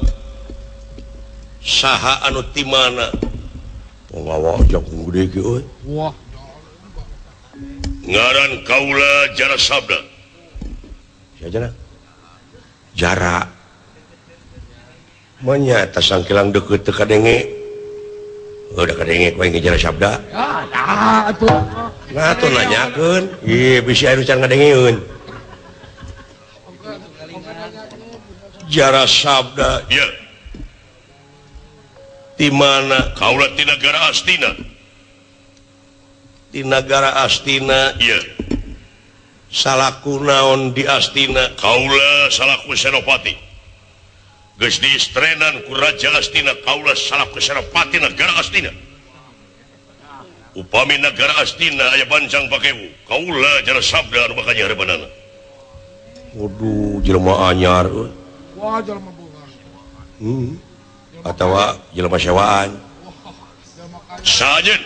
saha anu ti mana? Unggawa jangkung gede ge euy. Wah. Ngaran kaula Jara Sabda. Sia jara. Manya sangkilang deket teu kadenge. Udah kadenge ku aing Jara Sabda. Ah, atuh. Nah, atuh nanyakeun. Ih, bisi anu can ngadengeun. Jara Sabda, ya. Di mana? Kaula ti nagara Astina. Di nagara Astina, ya. Salaku naon di Astina? Kaula salaku senopati. Geus diistrenan ku Raja Astina, kaula salaku senopati nagara Astina. Upami nagara Astina aya bancang pakewu, kaula Jara Sabda anu bakal nyarebanana. Waduh, jelema anyar euy. Wah, jelema bunga. Atawa jelema sewaan. Sajen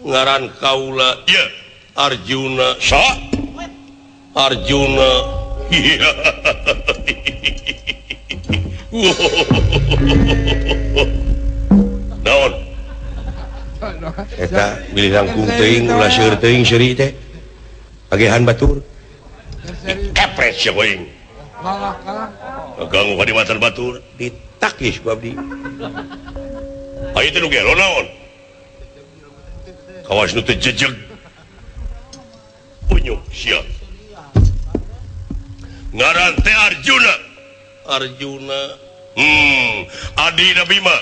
ngaran kaula ya Arjuna. Sa Arjuna. Naon eta bilih langkung teuing ulah seueur teuing seuri teh agehan batur kepret sia aing. Ganggu kadimatan batur ditakis ku abdi. Aya teh nu gelo naon? Kawas nu teu jejeg. Unyuk sia. Ngaran teh Arjuna. Arjuna. Adina Bima.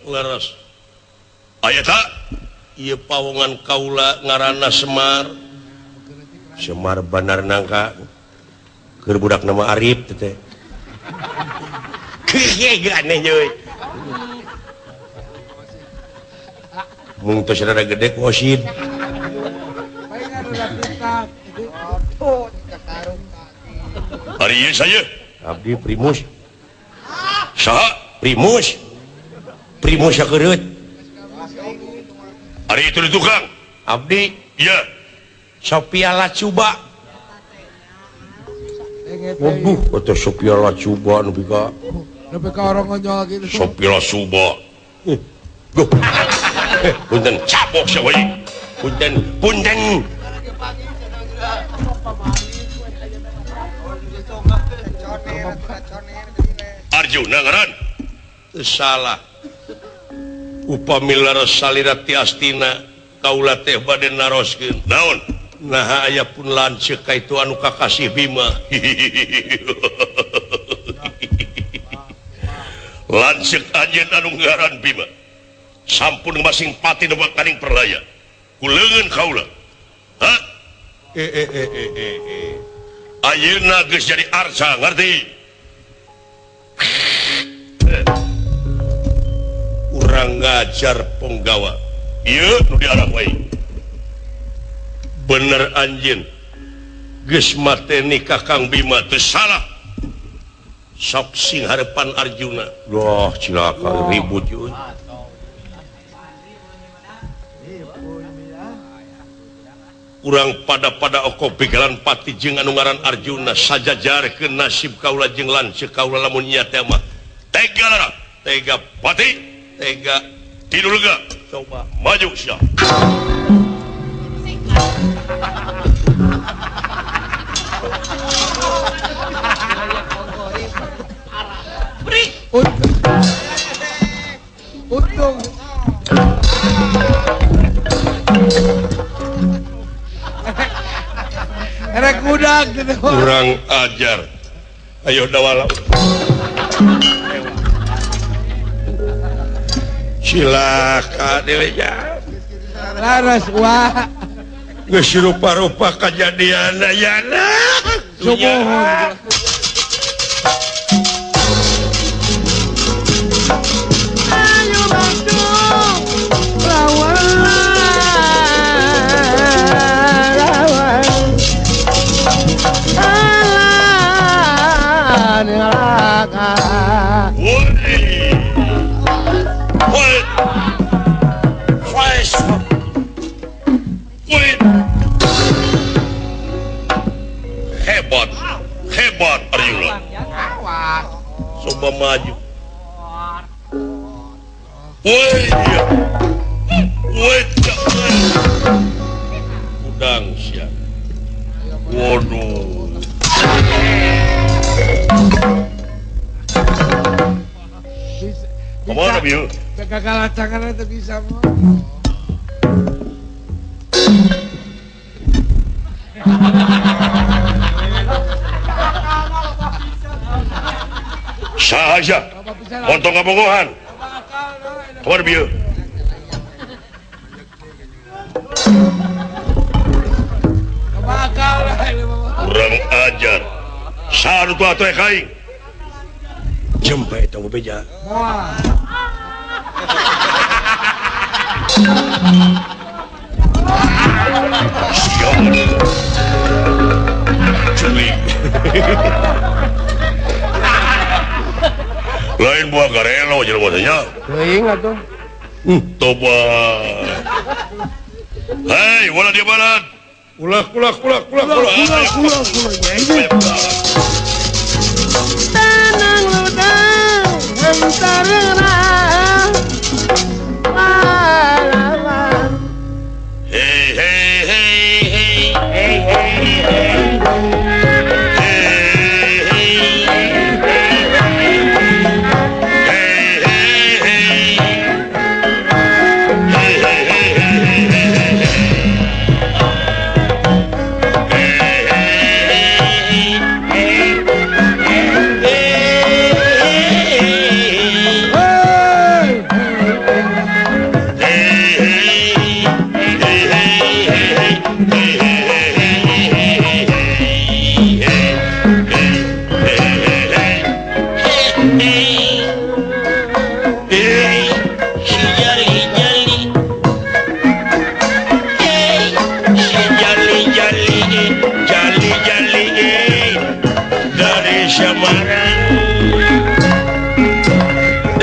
Leres. Aya ta? Ieu pawongan kaula ngaranna Semar. Semar Bandar Nangka. Keur budak nama Arif teh. Kieu aneh euy. Mung tos rada gede ku osid. Ari ieu saya abdi Primus. Saha? Primus. Primus sakereut. Ari itu di tukang. Abdi ieu Sophia Lacuba. Waduh, atau Sophia Lacuba nepi ka nepi ka orang ngonyol gitu. Sophia Lacuba. Guh. Punten cabok sia we. Punten, punten. Arjuna ngaran. Teu salah. Upami leres salira ti Astina, kaula teh bade naroskeun. Naon? Nah aya pun lanceuk ka itu anu kakasih Bima. Lanceuk anjeun anu ngaran Bima. Sampun masing pati nu bakaning perlaya. Ku leungeun kaula. Hah? Ayeuna geus jadi arca, ngerti? Urang ngajar penggawa. Ieu nu diarah wae. Bener anjeun geus mateni Kakang Bima teu salah. Sok sing harepan Arjuna. Wah, cilaka ribut euy. Urang pada-pada oko begalan pati jeung anu ngaran Arjuna sajajarkeun nasib kaula jeung lanceuk kaula lamun nya teh mah. Tega lara, tega pati, tega tidur lega. Coba maju sia. Untung. Erek budak gitu. Kurang ajar. Ayo dawala. Cilaka dewe. Laras wah. Geus rupa-rupa kajadian ayana. Sumuhun. Ayo bantu lawan lawan. maju. Woi, woi, udang siap. Waduh. Kemana biu? Gagal tangan itu bisa mau. Sahaja, montong kabogohan. Kemana bieu? Kurang ajar. Sadu tua atuh kaing. Jempe eta bebeja. Culik. Lain buah garelo jelema teh nya. Teuing atuh. Toba. Hei, wala dia balat. Ulah ulah ulah ulah ulah ulah ulah. Tanang ludang hantarna. Hey hey hey hey hey hey hey.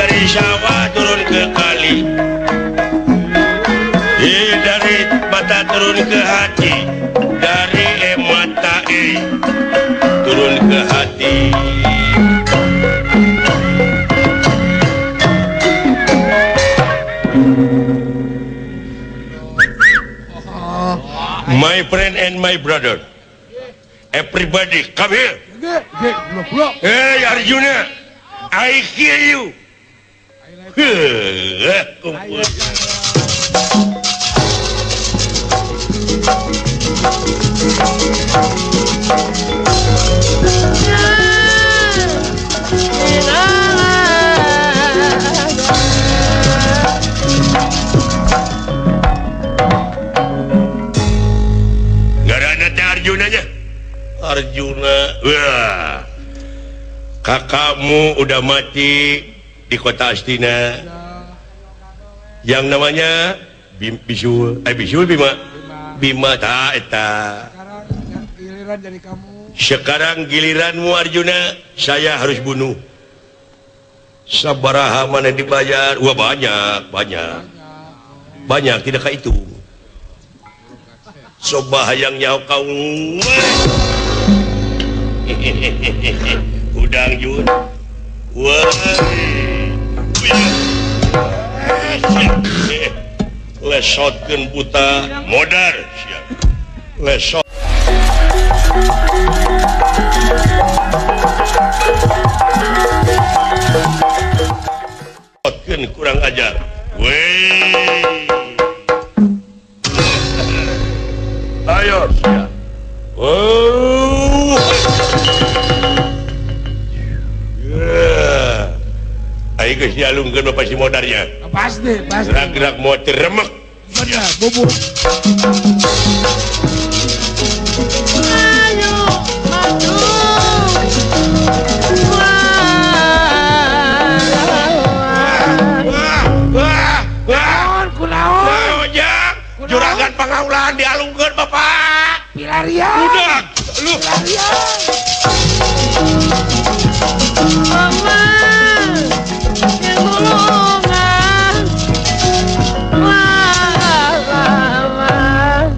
Dari sawah turun ke kali, dari mata turun ke hati, dari mata turun ke hati. My friend and my brother, everybody come here. Hey Arjuna, I hear you. Kumpul. Garana teh Arjunanya. Arjuna, wah, kakakmu udah mati di kota Astina. Yang namanya Bisul, Bisul Bima. Bima ta eta. Sekarang giliran dari kamu. Sekarang giliranmu Arjuna, saya harus bunuh. Sabaraha mana dibayar? Wah banyak, banyak. Banyak tidak kayak itu. Coba hayang nyaho kau. Udang Jun. Wah. Lesotkeun buta modar siap. Lesot. Lesotkeun kurang ajar. Weh. Ayo siap. Oh. Yeah. Ayo geus dialungkeun mah pasti modarnya. Pasti, pasti. Gerak-gerak mau teremek. Bener, bubur. Ayo maju. Wah, wah, wah. Kunaon, kunaon. Juragan pangaulan dialungkeun Bapak. Pilarian. Udah, lu. Pilarian. Mama, yang gulungan. Wah, wah, wah.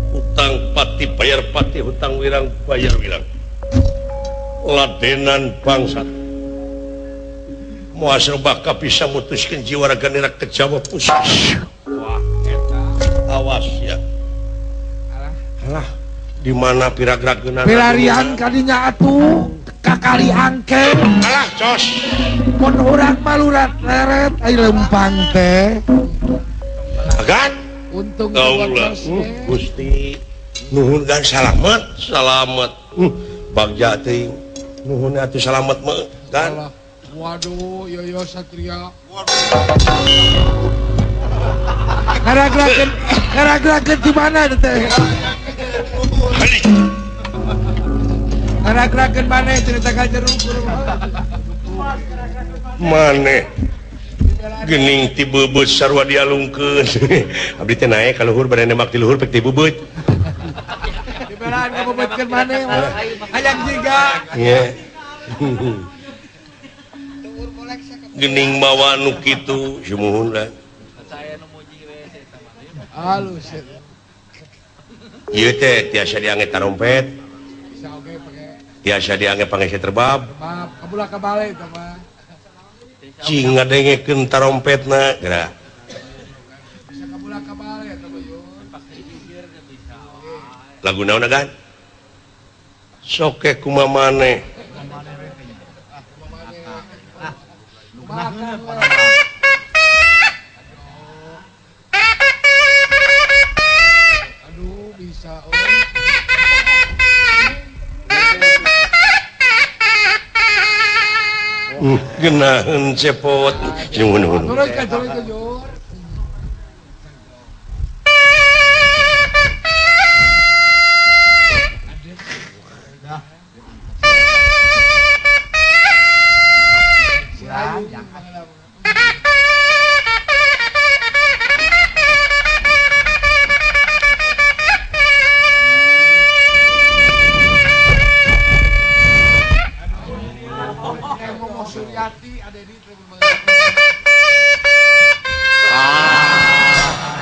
Hutang pati bayar pati, hutang wirang bayar wirang. Ladenan bangsat. Moal serba bisa mutuskeun jiwa raga nira ke Jawa Pusat. Wah, eta. Awas ya. Alah. Di mana piragrageunana? Pilarian kadinya atuh kakali angke. Alah, cos. Mun urang malurat leret ai lempang teh. Agan. Untung Allah. Gusti nuhun gan salamet, salamet. Bagja teuing. Nuhun atuh salamet mah gan. Waduh, Yoyo Satria. Ngaragrakeun di mana teh? Ngaragrakeun maneh cerita ka jeruk. Maneh gening ti beubeut sarua dialungkeun. Abdi teh naek ka luhur bade nembak ti luhur pek ti beubeut. Dibelaan ka beubeutkeun maneh. Hayang jiga. Nya. Gening mawa nu kitu sumuhun lah. Halus. Ieu teh tiasa diange tarompet. Bisa oge pake. Tiasa diange pangese terbab. Terbab, kabulah kabale eta mah. Cing ngadengekeun tarompetna geura. Bisa kabulah kabale eta mah yeuh. Lagu naon kan? Soke kumaha maneh. Aduh, bisa. Genaheun cepot. Nuhun. Turun jur.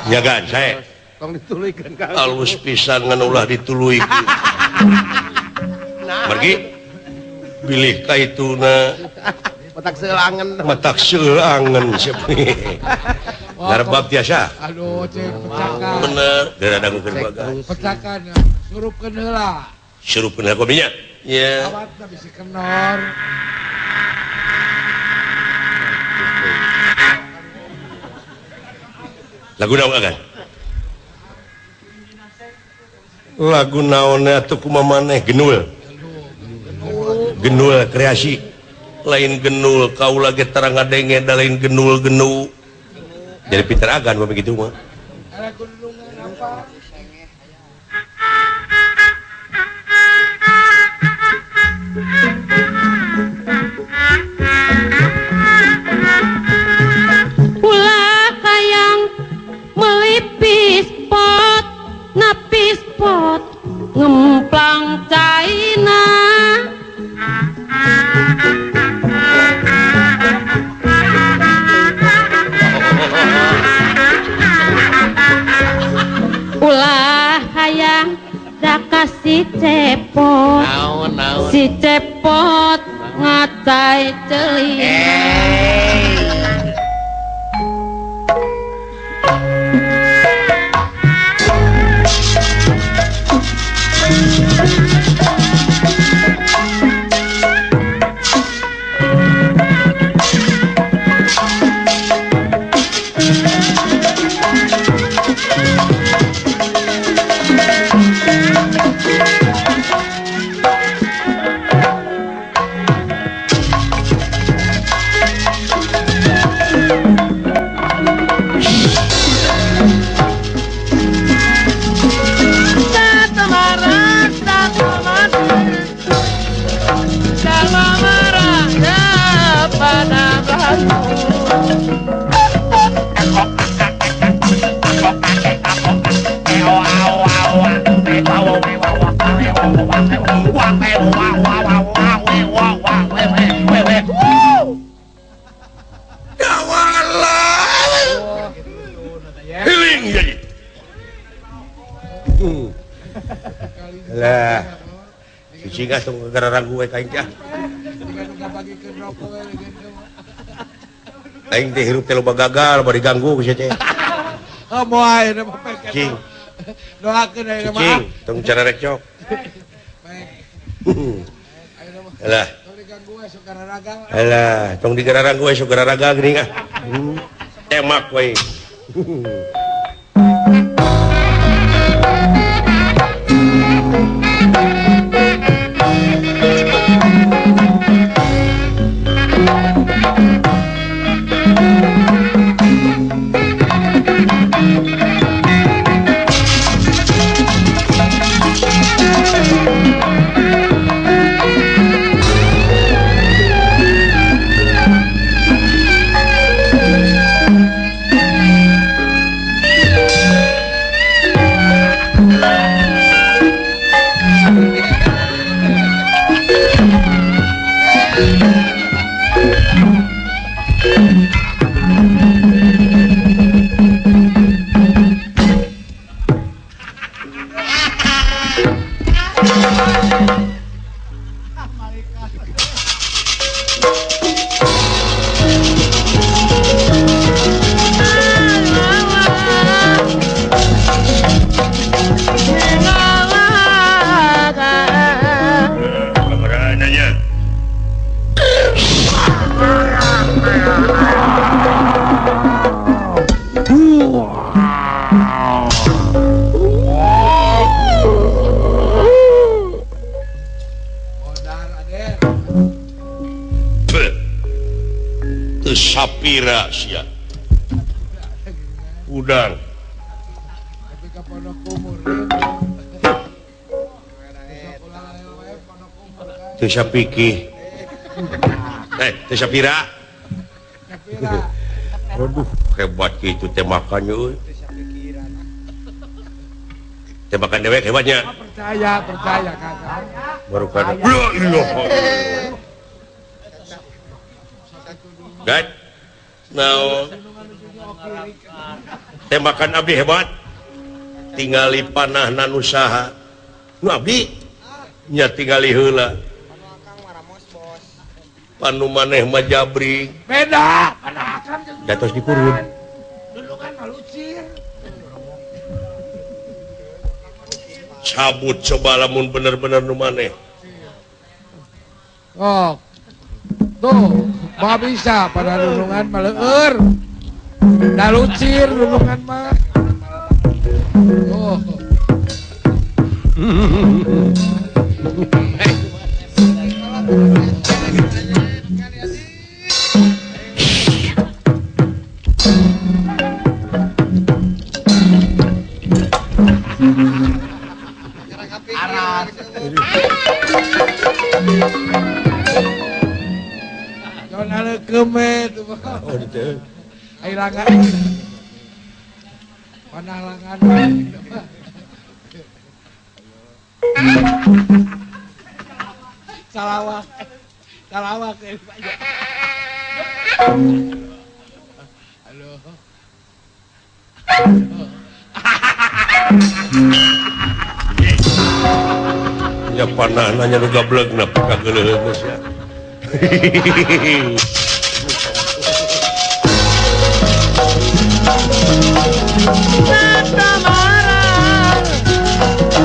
Ya kan saya alus pisan ngan ulah dituluykeun. Pergi bilih ka ituna matak seulangen matak seulangen garbab tiasa. Aduh cek pecakan bener geura dangukeun bagas pecakan surupkeun heula surupkeun heula kopinya nya awatna bisi kenor. Lagu naon kan? Lagu naon atuh kumaha maneh genul. Genul kreasi. Lain genul kaula ge tara ngadenge da lain genul genu. Jadi pinter agan mah begitu mah. Ulah hayang melipis pot napis pot ngemplang caina. Ulah hayang daka si cepot si cepot ngacai ceuli. Lah, Cicing ah tong gararanggu we ka aing teh. Aing teh hirup teh loba gagal bari ganggu ku sia teh. Oh moal ayeuna mah pek. Cicing. Doakeun ayeuna mah. Cicing tong cararekcok. Alah. Alah, tong digararanggu we sok gararaga geuning ah. Temak we. Sapira sia udang teu sapiki teu sapira. Waduh hebat kitu tembakannya euy. Tembakan dewek hebatnya. Percaya percaya kakak. Baru kada. La ilaha illallah. Gad. Naon tembakan abdi hebat tingali panah usaha nu abdi nya tingali heula panu maneh mah jabring beda datos dikurun dulungan mah lucir cabut coba lamun bener-bener nu maneh. Oh tuh mah bisa pada lulungan mah leueur da lucir lulungan mah. Oh. Oh, gitu. Air langan. Panah langan. Salawak. Salawak. Halo. Ya panah nanya nu gablegna kageuleuh geus ya. Tata marah,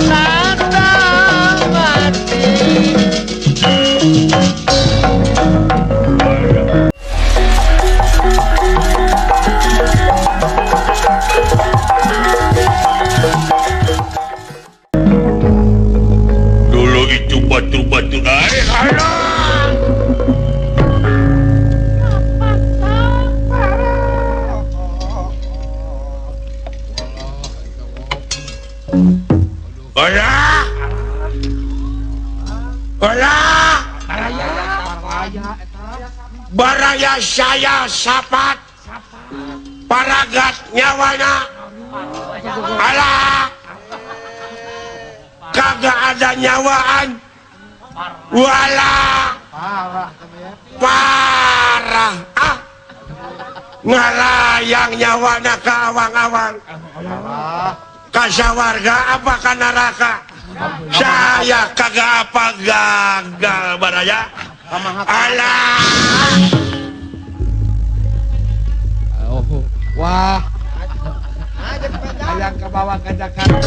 tata mati. Dulu itu batu-batu air. Baraya saya sapat paragat nyawana alah kagak ada nyawaan wala parah ah ngalayang nyawana ka awang-awang kasawarga apa ka neraka. Saya kagak apa gagal baraya. Alah. Oh, wah. Hayang kabawa ka Jakarta.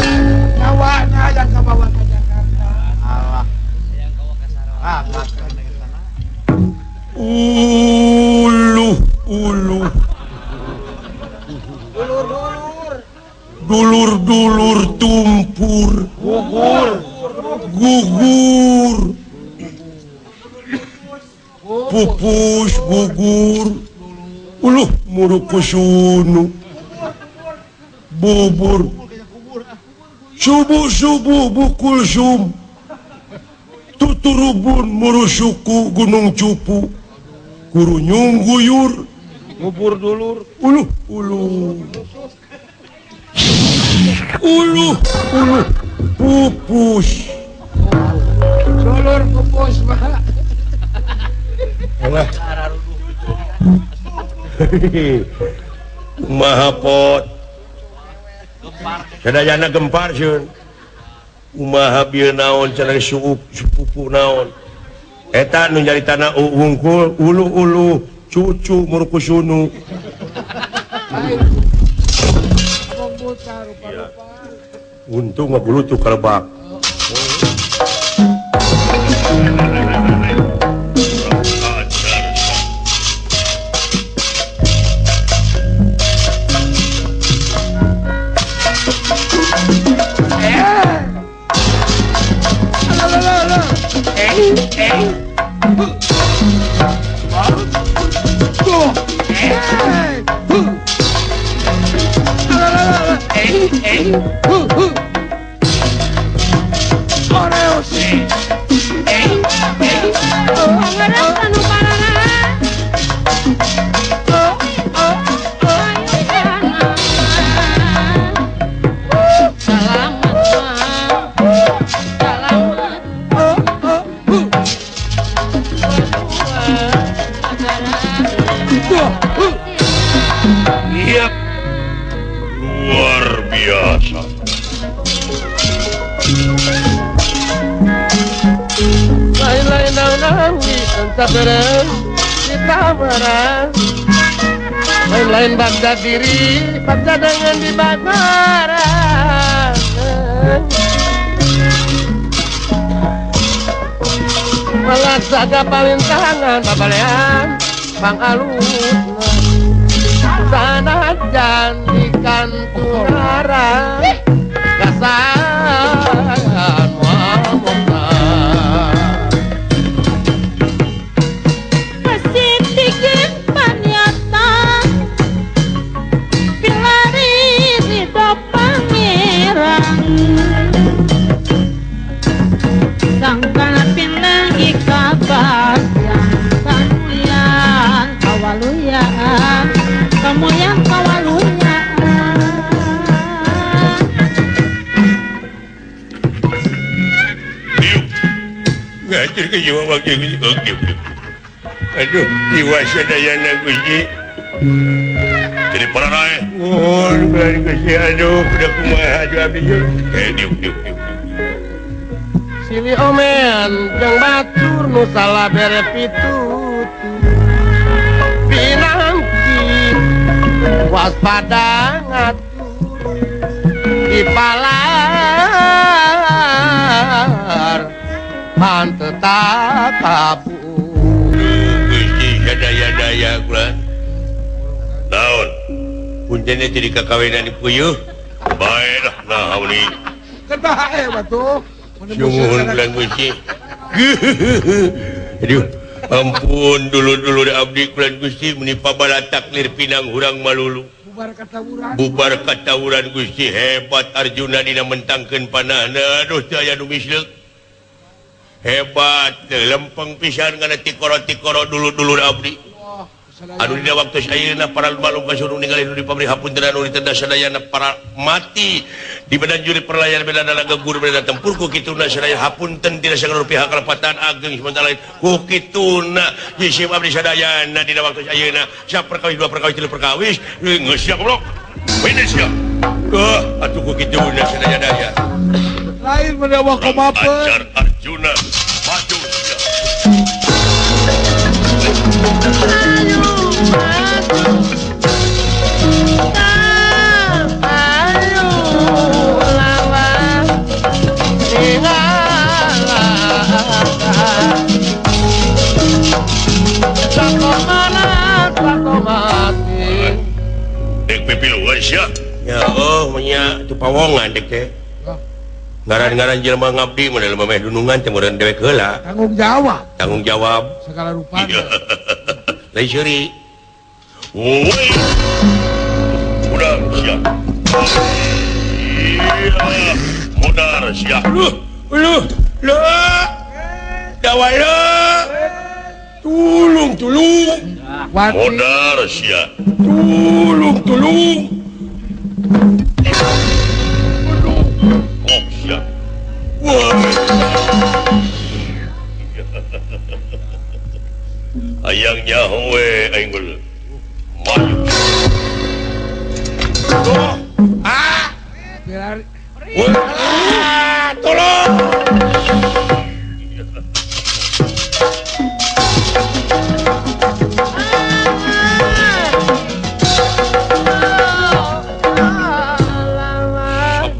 Nyawana hayang kabawa ka Jakarta. Alah. Hayang kabawa ka Sarawak. Uluh, uluh. Dulur-dulur. Dulur-dulur tumpur. Gugur. Gugur. Pupus gugur. Uluh murukusunu. Bubur. Subuh-subuh bukul sum. Tuturubun murusuku gunung cupu. Kurunyung guyur. Ngubur dulur. Uluh uluh. Uluh uluh pupus. Dulur pupus, Pak. Alah. Kumaha pot. Sadayana gempar sieun. Kumaha bieu naon cenah suup sepupu naon. Eta nu nyaritana hungkul uluh-uluh cucu murkusunu. Untung ngabulutuh kalebak. Luar biasa. Lain-lain naon-naon sabarang ditawaran. Lain-lain bagja diri, bagja dengan dibakaran. Melaksaga palintangan babalean pangalus. Sanajan ikan tulara kasan muamukna. Kasitikin panyata pilari ridho pangeran. Sangkana pinangi kabagyan kamuyan kawaluyan. Kamu yang kawalunya. Ngajar ke jiwa wakil. Aduh, jiwa sadayana Gusti. Jadi para rae. Oh, Gusti, aduh, udah kumaha aduh abdi. Diuk diuk diuk. Sili omean jeung batur nu salah bere pitutur. Pinangki waspada ngatur di palar pan tetap kabur. Gusti sadaya-daya kula. Naon? Puntennya jadi kakawinan di puyuh. Bae lah naon ni. Kebae batuh. Sungguh bulan Gusti. Aduh. Ampun dulu-dulu abdi kulan Gusti menipa balatak lir pinang hurang malulu. Bubar katawuran Gusti hebat Arjuna dina mentangkeun panahna. Aduh teu aya nu misleuk. Hebat lempeng pisan kana tikoro-tikoro dulu-dulu abdi. Anu dina waktu ayeuna para malum kasurung ningali nu dipamri hapunten anu ditenda sadayana para mati di badan juri perlayan beda dalaga guru beda tempur ku kituna sadaya hapunten tidak sagala pihak kalepatan ageng sementara lain ku kituna jisim abdi sadayana dina waktu ayeuna saperkawis dua perkawis tilu perkawis geus sia goblok wene sia atuh ku kituna sadaya daya. Lain mendawa komapeun. Ajar Arjuna maju sia. Ayo maju. Ayo lawan Dek pipiluan sia. Ya oh nya tu pawongan dek teh. Ngaran-ngaran jelema ngabdi mun jelema meh dunungan teh meureun dewek heula. Tanggung jawab. Tanggung jawab segala rupa. Lain seuri. Woi. Modar sia. Iya, modar sia. Luh, luh, luh. Dawala. Tulung, tulung. Modar sia. Tulung, tulung. Aduh, kok sia. Wah. Hayang nyaho we aing geuleuh. Maju. Tuh. Ah. Wah, tolong.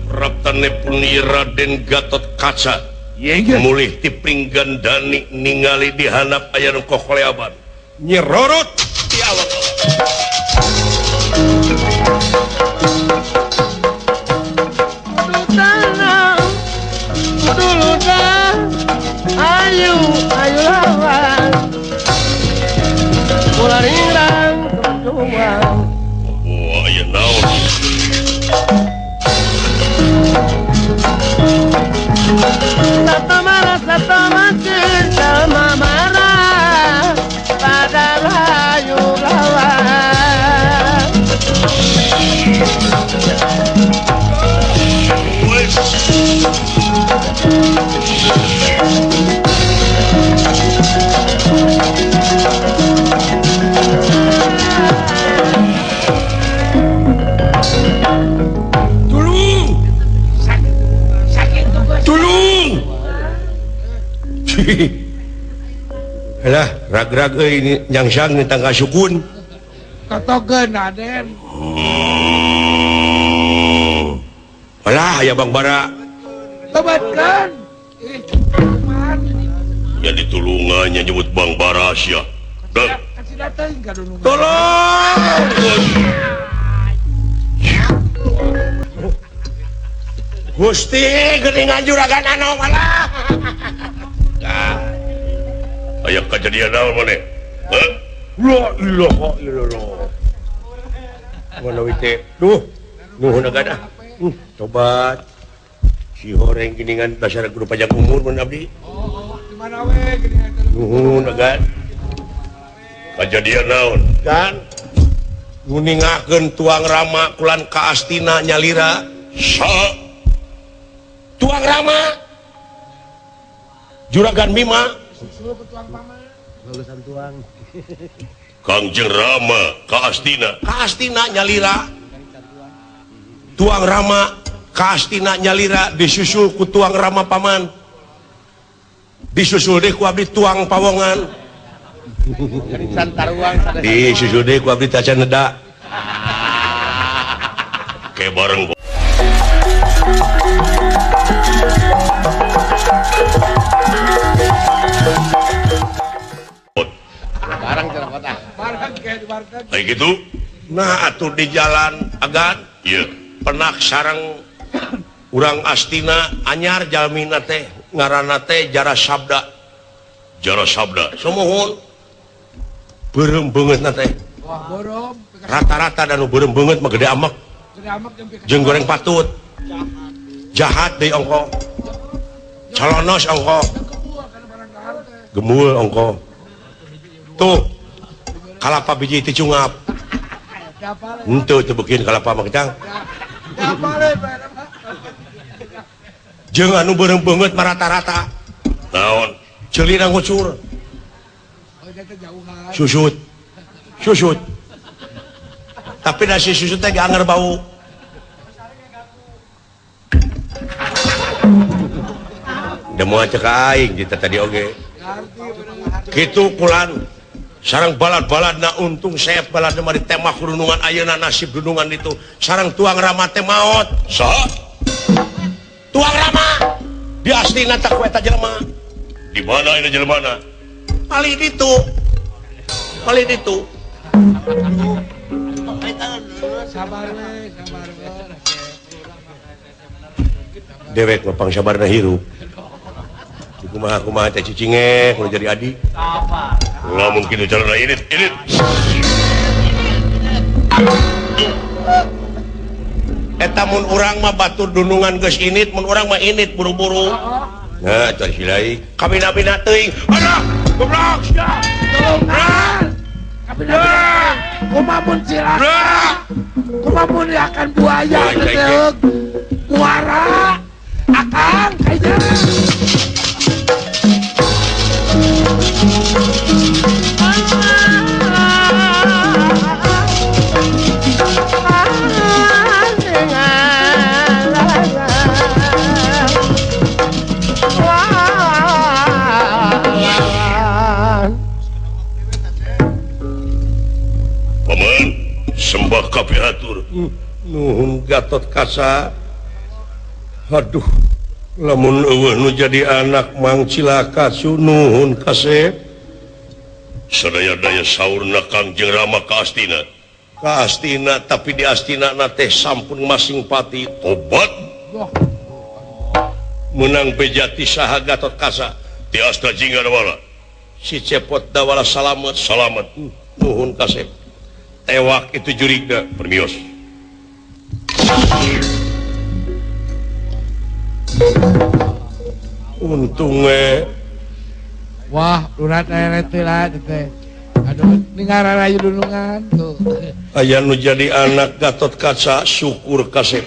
Sapraptane Raden Gatot Kaca mulih ti Pringgandani ningali dihanap aya nu kokoleaban nyerorot di awak. Ayu, ayu lawan mularirang berjuang. Wah, aya naon? Satu marah, satu mancing, sama marah pada layu lawan. Tulung! Tulung! Alah, rag-rag euy nyangsang ni tangka sukun. Totogeun Aden. Alah, aya Bang Bara. Tobatkeun. Ya ditulungannya nyebut Bang Bara sia. Dan tolong. Gusti geuningan juragan anu malah. Aya kejadian naon maneh? Hah? La ilaha illallah. Mana teh? Duh, nuhun agan ah. Tobat. Si horeng geuningan dasar kudu panjang umur mun abdi. Oh, di mana we geuningan teh? Nuhun agan. Kajadian naon? Kan nguningakeun tuang Rama kulan ka Astina nyalira. Sa tuang Rama Juragan Bima. Kangjeng Rama ka Astina. Ka Astina nyalira. Tuang Rama ka Astina nyalira disusul ku tuang Rama paman. Disusul deui ku abdi tuang pawongan. Disusul deui ku abdi tacan neda. Ke bareng barang cara kota. Barang kayak di warteg. Kayak gitu. Nah atuh di jalan agan. Iya. Penak sareng urang Astina anyar jalmina teh ngaranna teh Jara Sabda. Jara Sabda. Sumuhun. Beureum beungeutna teh. Wah, beureum. Rata-rata dan nu beureum beungeut mah gede amek. Gede amek jeung goreng patut. Jahat deui ongko. Calonos ongko. Gemul ongko. Tuh. Kalapa biji teh cungap. Henteu teu beukeun kalapa mah kecang. Jeung anu beureum beungeut mah rata-rata. Naon? Ceulina ngucur. Susut. Susut. Tapi nasi susut teh anger bau. Da moal cek aing kita tadi oge. Kitu kulan sarang balad-baladna untung saya baladna mah ditembak dunungan ayeuna nasib dunungan itu sarang tuang Rama teh maot. Saha? Tuang Rama di astina tak ku eta jelema. Di mana ini jelemana? Palih ditu. Palih ditu. Sabar we, sabar we. Dewek mah pangsabarna hirup. Kumaha kumaha teh cicinge kudu jadi adi. Lamun kitu carana init, init. Eta mun urang mah batur dunungan geus init, mun urang mah init buru-buru. Nah, teh silai. Kabina-bina teuing. Alah, goblok sia. Tolongan. Kabina-bina. Kumaha mun cilaka. Kumaha mun akan buaya teh. Muara akang kayaknya. Paman, sembah kabeh hatur. Nuhun Gatot Kaca. Aduh, lamun eueuh nu jadi anak mang cilaka nuhun kasep. Sadaya-daya saurna Kangjeng Rama ka Astina. Ka Astina tapi di Astina na teh sampun masing pati tobat. Menang bejati saha Gatot Kaca. Ti Asta Jingga Dawala. Si Cepot Dawala salamet. Salamet. Nuhun kasep. Tewak itu jurigna permios. Untungnya wah lurat lah teh. Aduh ningara rayu dunungan tuh. Aya nu jadi anak Gatot Kaca syukur kasep.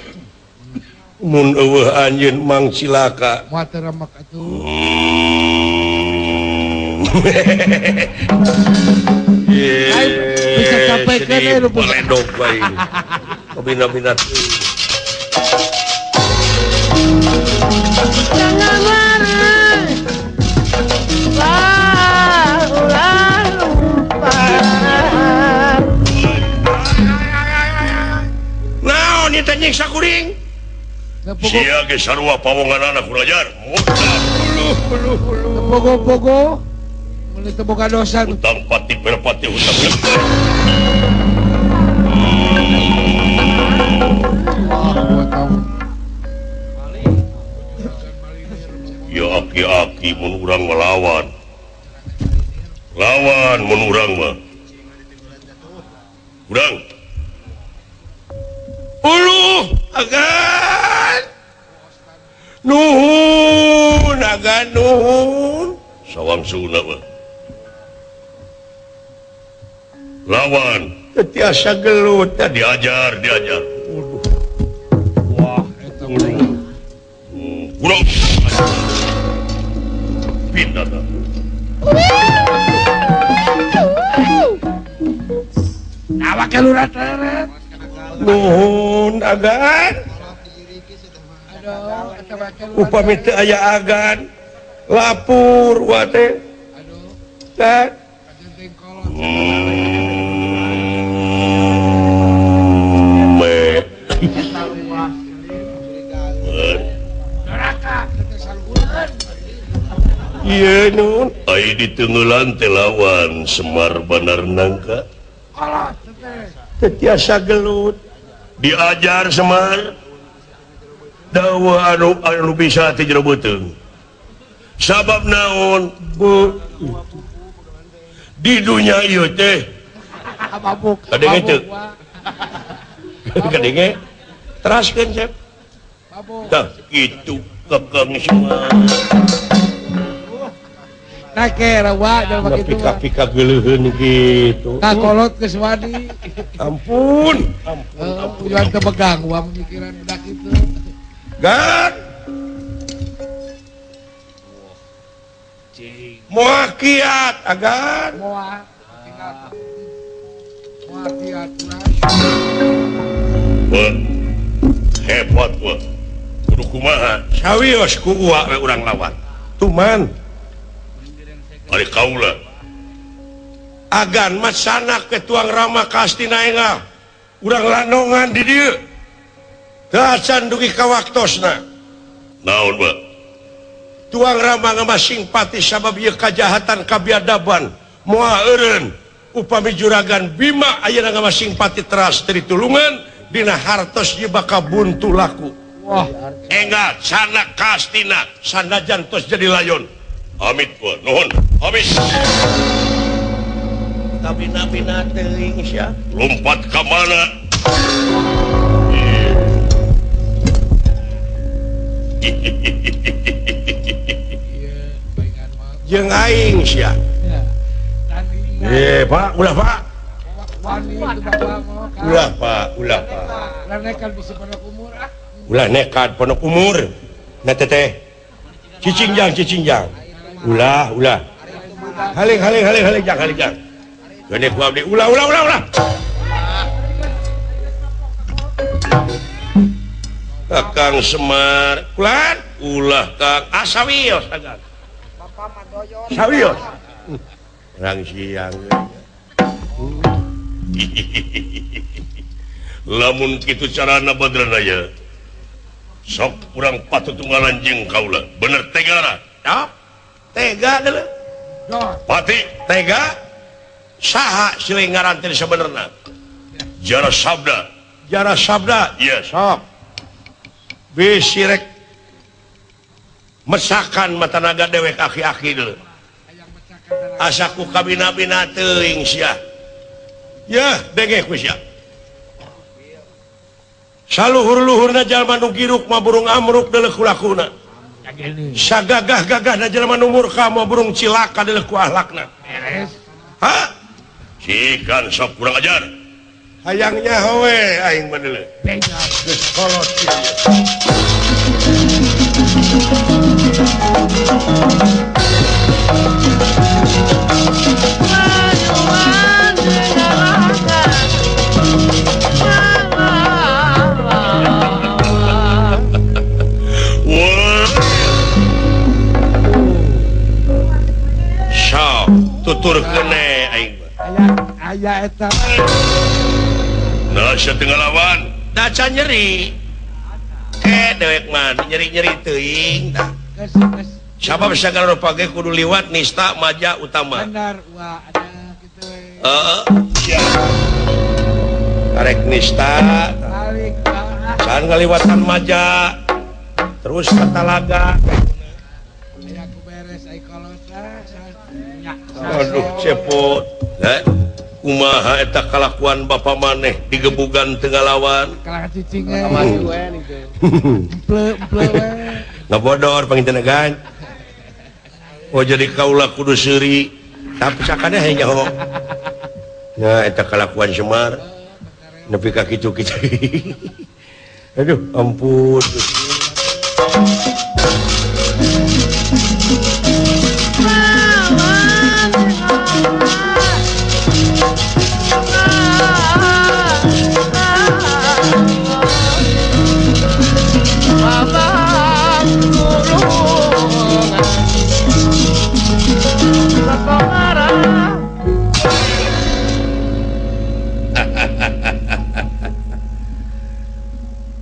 Mun eueuh anjeun mang cilaka. Moal teu remek atuh. Bisa sampaikan we nu baledog bae. Kabina-bina teuing. Jangan lari, lalu lupa. Naon ieu teh nyiksa kuring? Sia ge sarua pawongan anak kulajar. Pogo-pogo, mun teu boga dosa. Utang pati perpati hutang. Ya aki-aki mun urang melawan. Lawan mun urang mah. Urang. Uluh agan. Nuhun agan nuhun. Sawang suna mah. Lawan. Teu tiasa gelut diajar, diajar. Wah, eta Urang. Pindah dah. Awak lurat leret. Nuhun agan. Upami teu aya agan lapur wa teh. Aduh. Teh. Iya nun, ai ditenggelan teh lawan Semar Bandar Nangka. Teu tiasa gelut. Diajar Semar. Dawa anu anu bisa ti jero beuteung. Sabab naon? Bu. Di dunya ieu teh. Mabuk. Kadenge teu. Kadenge. Teraskeun, Cep. Mabuk. Tah kitu kekeng Semar. Nah kera wa jelema kitu. Pika-pika geuleuheun kitu. Kakolot geus wani. Ampun, ampun, ampun. Ulah teu begang wa pemikiran budak kitu. Gan. Moal kiat agan. Moal. Moal kiat urang. Wah. Hebat wah. Kudu kumaha? Sawios ku uwa we urang lawan. Tuman Ari kaula agan masanak ke tuang Rama ka Astina enggal urang lanongan di dieu teu acan dugi ka waktosna naon ba tuang Rama ngamasing pati sabab ieu kajahatan kabiadaban moal eureun upami juragan Bima ayeuna ngamasing pati teras teu ditulungan dina hartos ieu bakal buntu laku. Wah, enggal sanak ka Astina sanajan tos jadi layon. Amit gua nuhun amit. Kabina-bina teuing sia. Lompat ka mana? Jeung aing sia. Pak, ulah Pak. Ulah Pak, ulah Pak. Ulah nekat bisa pondok umur ah. Ulah nekat pondok umur. Nah teteh. Cicing jang, cicing jang. Ulah, ulah. Haling, haling, haling, haling jang, haling jang. Gede ku abdi ulah, ulah, ulah, ulah. Kakang Semar, kulan, ulah Kang asawios agan. Bapak Madoyo. Sawios. Rang siang. Lamun kitu carana Badranaya sok urang patut tunggalan jeung kaula bener tegara ya tega deuleu pati tega saha siling ngaran teh sabenerna Jara Sabda Jara Sabda yes sok bisi rek mesakan mata naga dewek aki-aki deuleu asa ku kabina-bina teuing sia yeuh denge ku sia saluhur-luhurna jalma nu giruk mah burung amruk deuleuh kulakuna sagagah-gagahna jalma nu murka mah burung cilaka deuleuh ku ahlakna beres ha cikan sok kurang ajar hayangnya we aing mah deuleuh geus kolot kieu. Tutur kene aing aya eta nah sia teu ngalawan da can nyeri dewek mah nyeri-nyeri teuing tah sabab sagala rupa ge kudu liwat nista maja utama benar wah ada kitu heeh karek nista can ngaliwatan maja terus ka talaga. Aduh cepot kumaha eta kalakuan bapa maneh digebugan teu ngalawan ngabodor panginten gan oh jadi kaula kudu seuri tapi sakana hanya nyaho nya eta kalakuan Semar nepi ka kitu-kitu aduh ampun.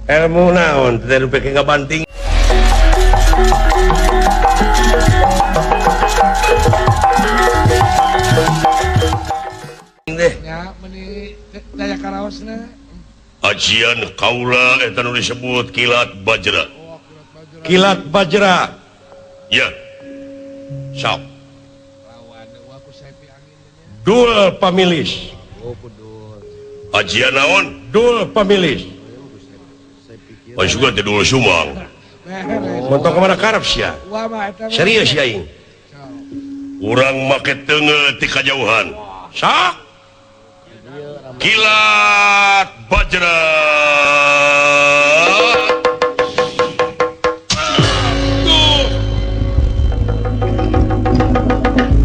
Ilmu naon teh nu peke ngabanting. Nya meuni daya karaosna. Ajian kaula eta nu disebut kilat bajra. Kilat bajra. Ya. Sok. Dul pamilis. Ajian naon? Dul pamilis. Oh juga teh dul sumang. Montong kemana karep sia? Serius ya aing. Urang make teungeut ti kajauhan. Sok. Kilat bajra.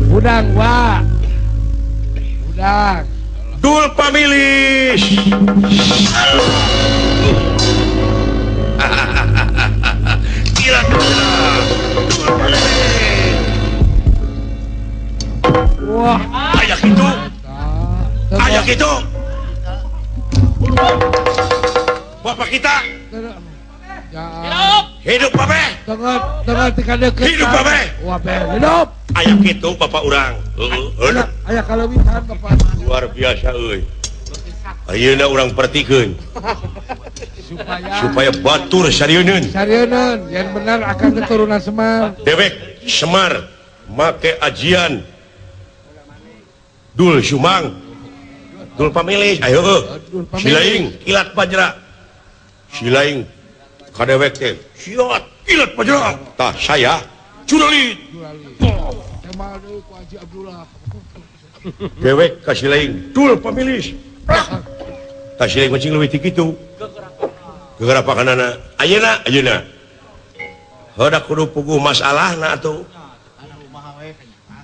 Udang wa. Udang. Dul pamilis. Kilat bajra. Dul pamilis. Gitu Bapak kita hidup babe. Hidup babe. Hidup. Aya kitu bapak urang. Heeh. Aya kaleuwitan bapak. Luar biasa euy. Ayeuna urang pertikeun. Supaya batur sarieun. Sarieun, yang benar akan keturunan Semar. Dewek Semar make ajian Dul Sumang. Dul pamilih, ayo heuh. Silaing kilat pajra. Silaing kadewek teh siot kilat pajra. Tah saya curalit. Tema deui ku Haji Abdullah. Dewek ka silaing dul pamilis. Tah silaing mancing leuwih ti kitu. Gegerapakanana. Ayeuna ayeuna. Heuda kudu puguh masalahna atuh.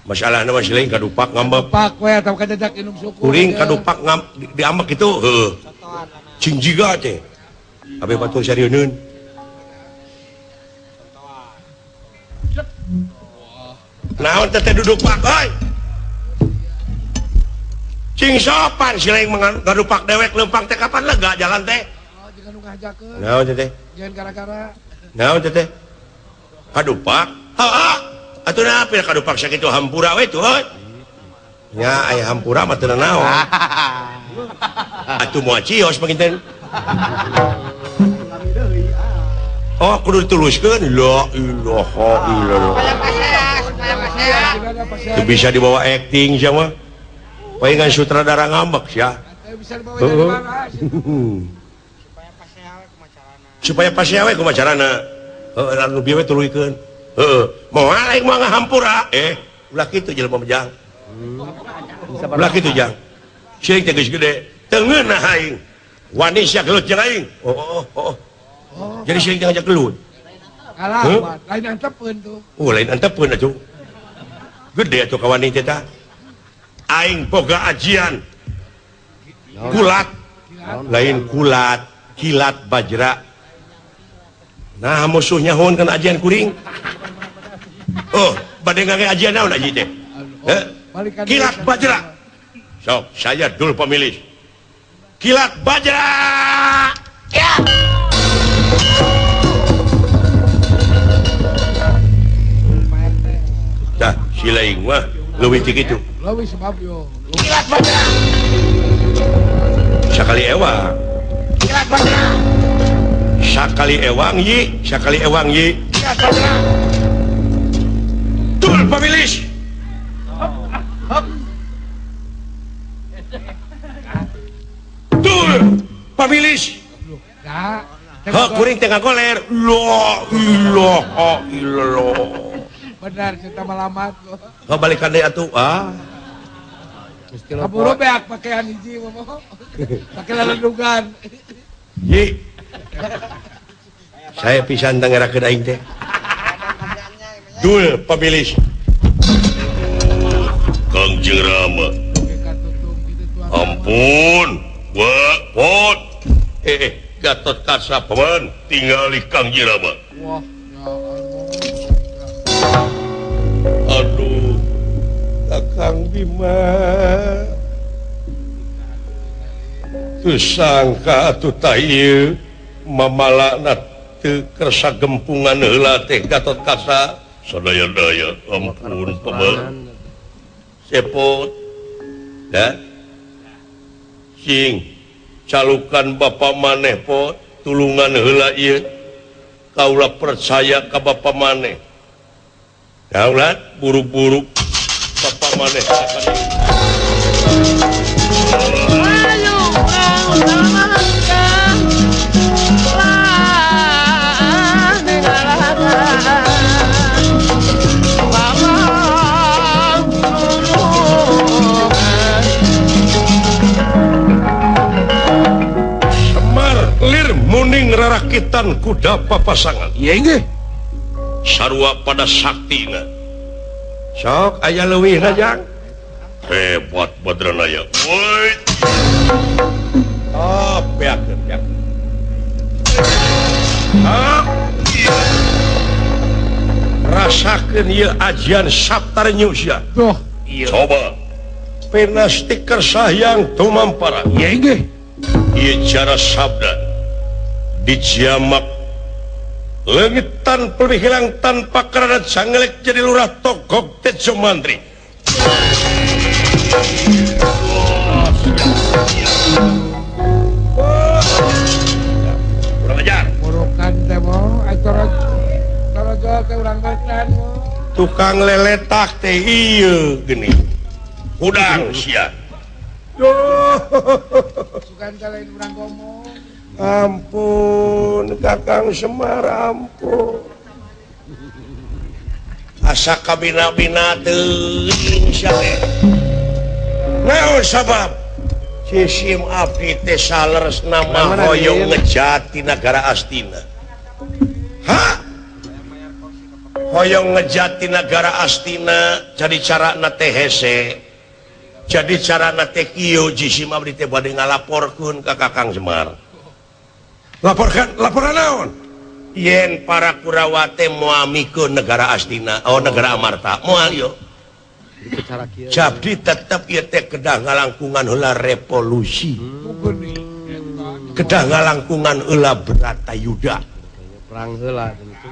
Masalahna mah silaing kadupak ngambek. Pak we atawa kajajak inum suku. Kuring kadupak ngam diambek kitu heuh. Cing jiga teh. Abe batur sarieun. Naon teh duduk pak euy. Cing sopan silaing ngadupak dewek leumpang teh kapan lega jalan teh. Oh, jangan nu ngajakeun. Naon teh? Jangan gara-gara. Naon teh? Kadupak? Heeh. Atuh naon kadupak sakitu hampura we tuh euy. Nya aya hampura mah teu naon. Atuh moal cios panginten. Oh, kudu dituluskeun. La ilaha illallah. Teu bisa dibawa acting sia mah. Palingan sutradara ngambek sia. Bisa dibawa dari mana? Supaya pasea we kumaha carana. Heuh, anu bieu we tuluykeun. Heuh, moal aing mah ngahampura. Ulah kitu jelema mah jang. Ulah kitu jang. Sieu teh geus gede, teu ngeunah aing. Wani sia gelut jeung aing. Oh, oh, oh. Jadi sieu teh ngajak gelut. Kalah, lain antepeun tuh. Oh, lain antepeun atuh. Gede atuh kawani teh tah. Aing boga ajian. Kulat. Lain kulat, kilat bajra. Nah, musuhnya hon kan ajian kuring. Oh, bade ngake ajian naon aji teh? Kilat bajra. Sok, saya dul pemilih. Kilat bajra. Ya. Tah, silaing mah leuwih ti kitu. Leuwih sebab yo. Kilat bajra. Sakali ewang. Kilat bajra. Sakali ewang yi, sakali ewang yi. Kilat bajra. Dul pemilis. Dul pemilis. Hah, kuring teh ngagoler. La ilaha illallah. Benar cerita malamat. Hah, balikan deui atuh. Ah. Kaburu beak pakaian hiji mah. Pake laledugan. Yi. Saya pisan teh ngerakeun aing teh. Dul pemilis. Kangjeng Rama. Ampun, wa pot. Gatot Kaca paman tingali Kangjeng Rama. Wah, ya Allah. Aduh, Kakang Bima. Teu sangka atuh tah ieu mamalana teu kersa gempungan heula teh Gatot Kaca. Sadaya-daya ampun paman. Sepot. Da. Cing calukan bapa maneh pot tulungan heula ieu. Kaula percaya ka bapa maneh. Daulat buru-buru bapa maneh akan Semar lir muning rarakitan kuda papasangan. Iya inggih. Sarua pada saktina. Sok aya leuwihna jang. Hebat Badranaya. Woi. Oh, beakeun, beakeun. Ah. Rasakeun ieu ajian Saptarnyu sia. Tuh, iya. Coba. Pinasti Kersahyang tumampara. Ieu cara sabda dijamak leungit tanpa hilang tanpa karena cangelek jadi lurah Togog Tejo Mantri. Kurang ajar. Tukang leletak teh ieu geuning. Hudang sia. Ampun Kakang Semar, ampun. Asa kabina-bina teuing sia teh. Naon sabab? Jisim abdi teh saleresna mah hoyong ngejati nagara Astina. Hah? Hoyong ngejati nagara Astina jadi carana teh hese. Jadi carana teh kieu jisim abdi teh bade ngalaporkeun ka Kakang Semar. Laporkan, laporan naon? Yen para Kurawa teh moal mikeun negara Astina, oh negara Amarta, moal yo. Jadi tetep ieu teh kedah ngalangkungan heula revolusi. Kedah ngalangkungan heula Bratayuda. Perang heula tentu.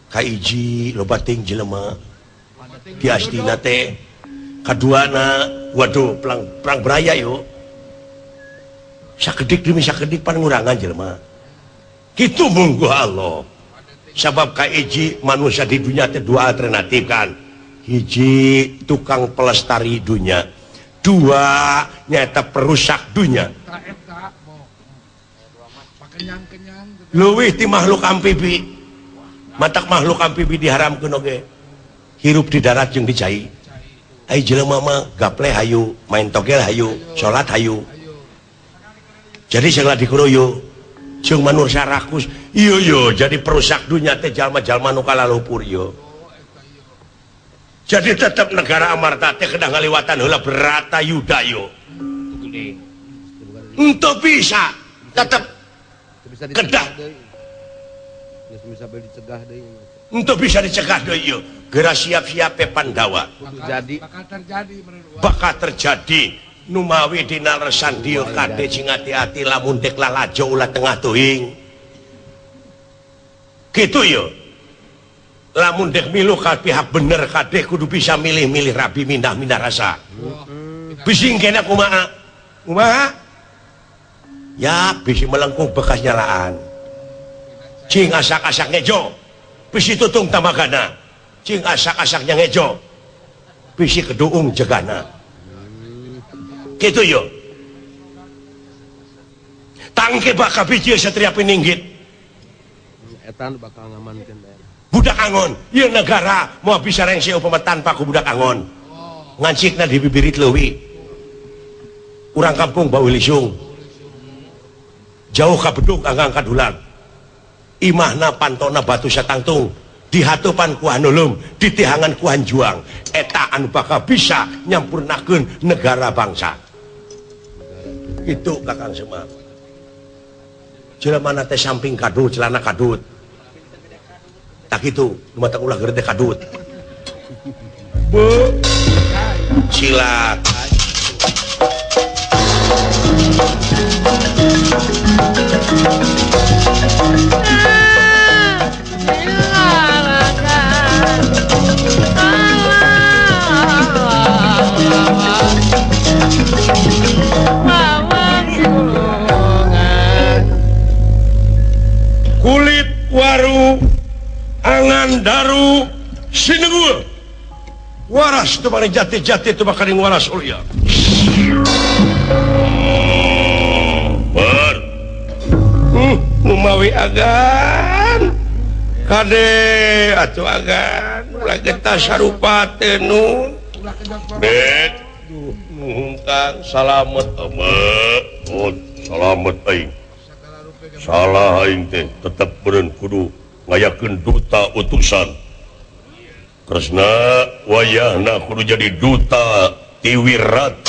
Kahiji loba teuing jelema di Astina teh. Kaduana, waduh perang beraya yo. Sakedik demi sakedik pan ngurangan jelema. Kitu mungguh Allah. Sabab kahiji manusia di dunia teh dua alternatif kan. Hiji tukang pelestari dunia, dua nyata perusak dunia. Leuwih ti makhluk amfibi. Matak makhluk amfibi diharamkeun oge. Hirup di darat jeung di cai. Ai jelema mah gaple hayu, main togel hayu, salat hayu. Jadi segala dikuroyo jeung manusia rakus. Iyo yo jadi perusak dunia teh jalma-jalma nu kalalupur yo. Jadi tetap negara Amarta teh kedah ngaliwatan heula Bratayuda yo. Untuk bisa tetap kedah untuk bisa dicegah deui yo. Geura siap-siap Pandawa. Bakal terjadi numawi dina resan dieu kade sing ati-ati lamun dek lalajo ulah tengah teuing. Kitu yo. Lamun dek milu ka pihak bener kade kudu bisa milih-milih rabi mindah-mindah rasa. Bising kena kumaha? Kumaha? Ya bisi melengkung bekas nyalaan. Cing asak-asak ngejo. Bisi tutung tamagana. Cing asak-asaknya ngejo. Bisi keduung jegana. Gitu yo. Tangke bakal biji satria pininggit. Etan bakal ngamankeun daerah. Budak angon, ieu negara moal bisa rengse upama tanpa ku budak angon. Ngancikna di bibirit leuwi. Urang kampung bau lisung. Jauh ka bedug anggang kadulang. Imahna pantona batu satangtung. Dihatupan ku hanulum, ditihangan ku hanjuang. Eta anu bakal bisa nyampurnakeun negara bangsa. Itu Kakang Semar. Jelema teh samping kadut, celana kadut. Tak itu, mata ulah gede kadut. Bu, cilaka. Kulit waru angan daru sinenggul waras tu paling jati-jati tu bakal waras ulia. Ber numawi agan kade atuh agan ulah getah sarupa teh nu bet nuhun Kang salamet oh salamet aing salah aing teh tetep beureun kudu ngayakeun duta utusan Kresna wayahna kudu jadi duta ti Wirata.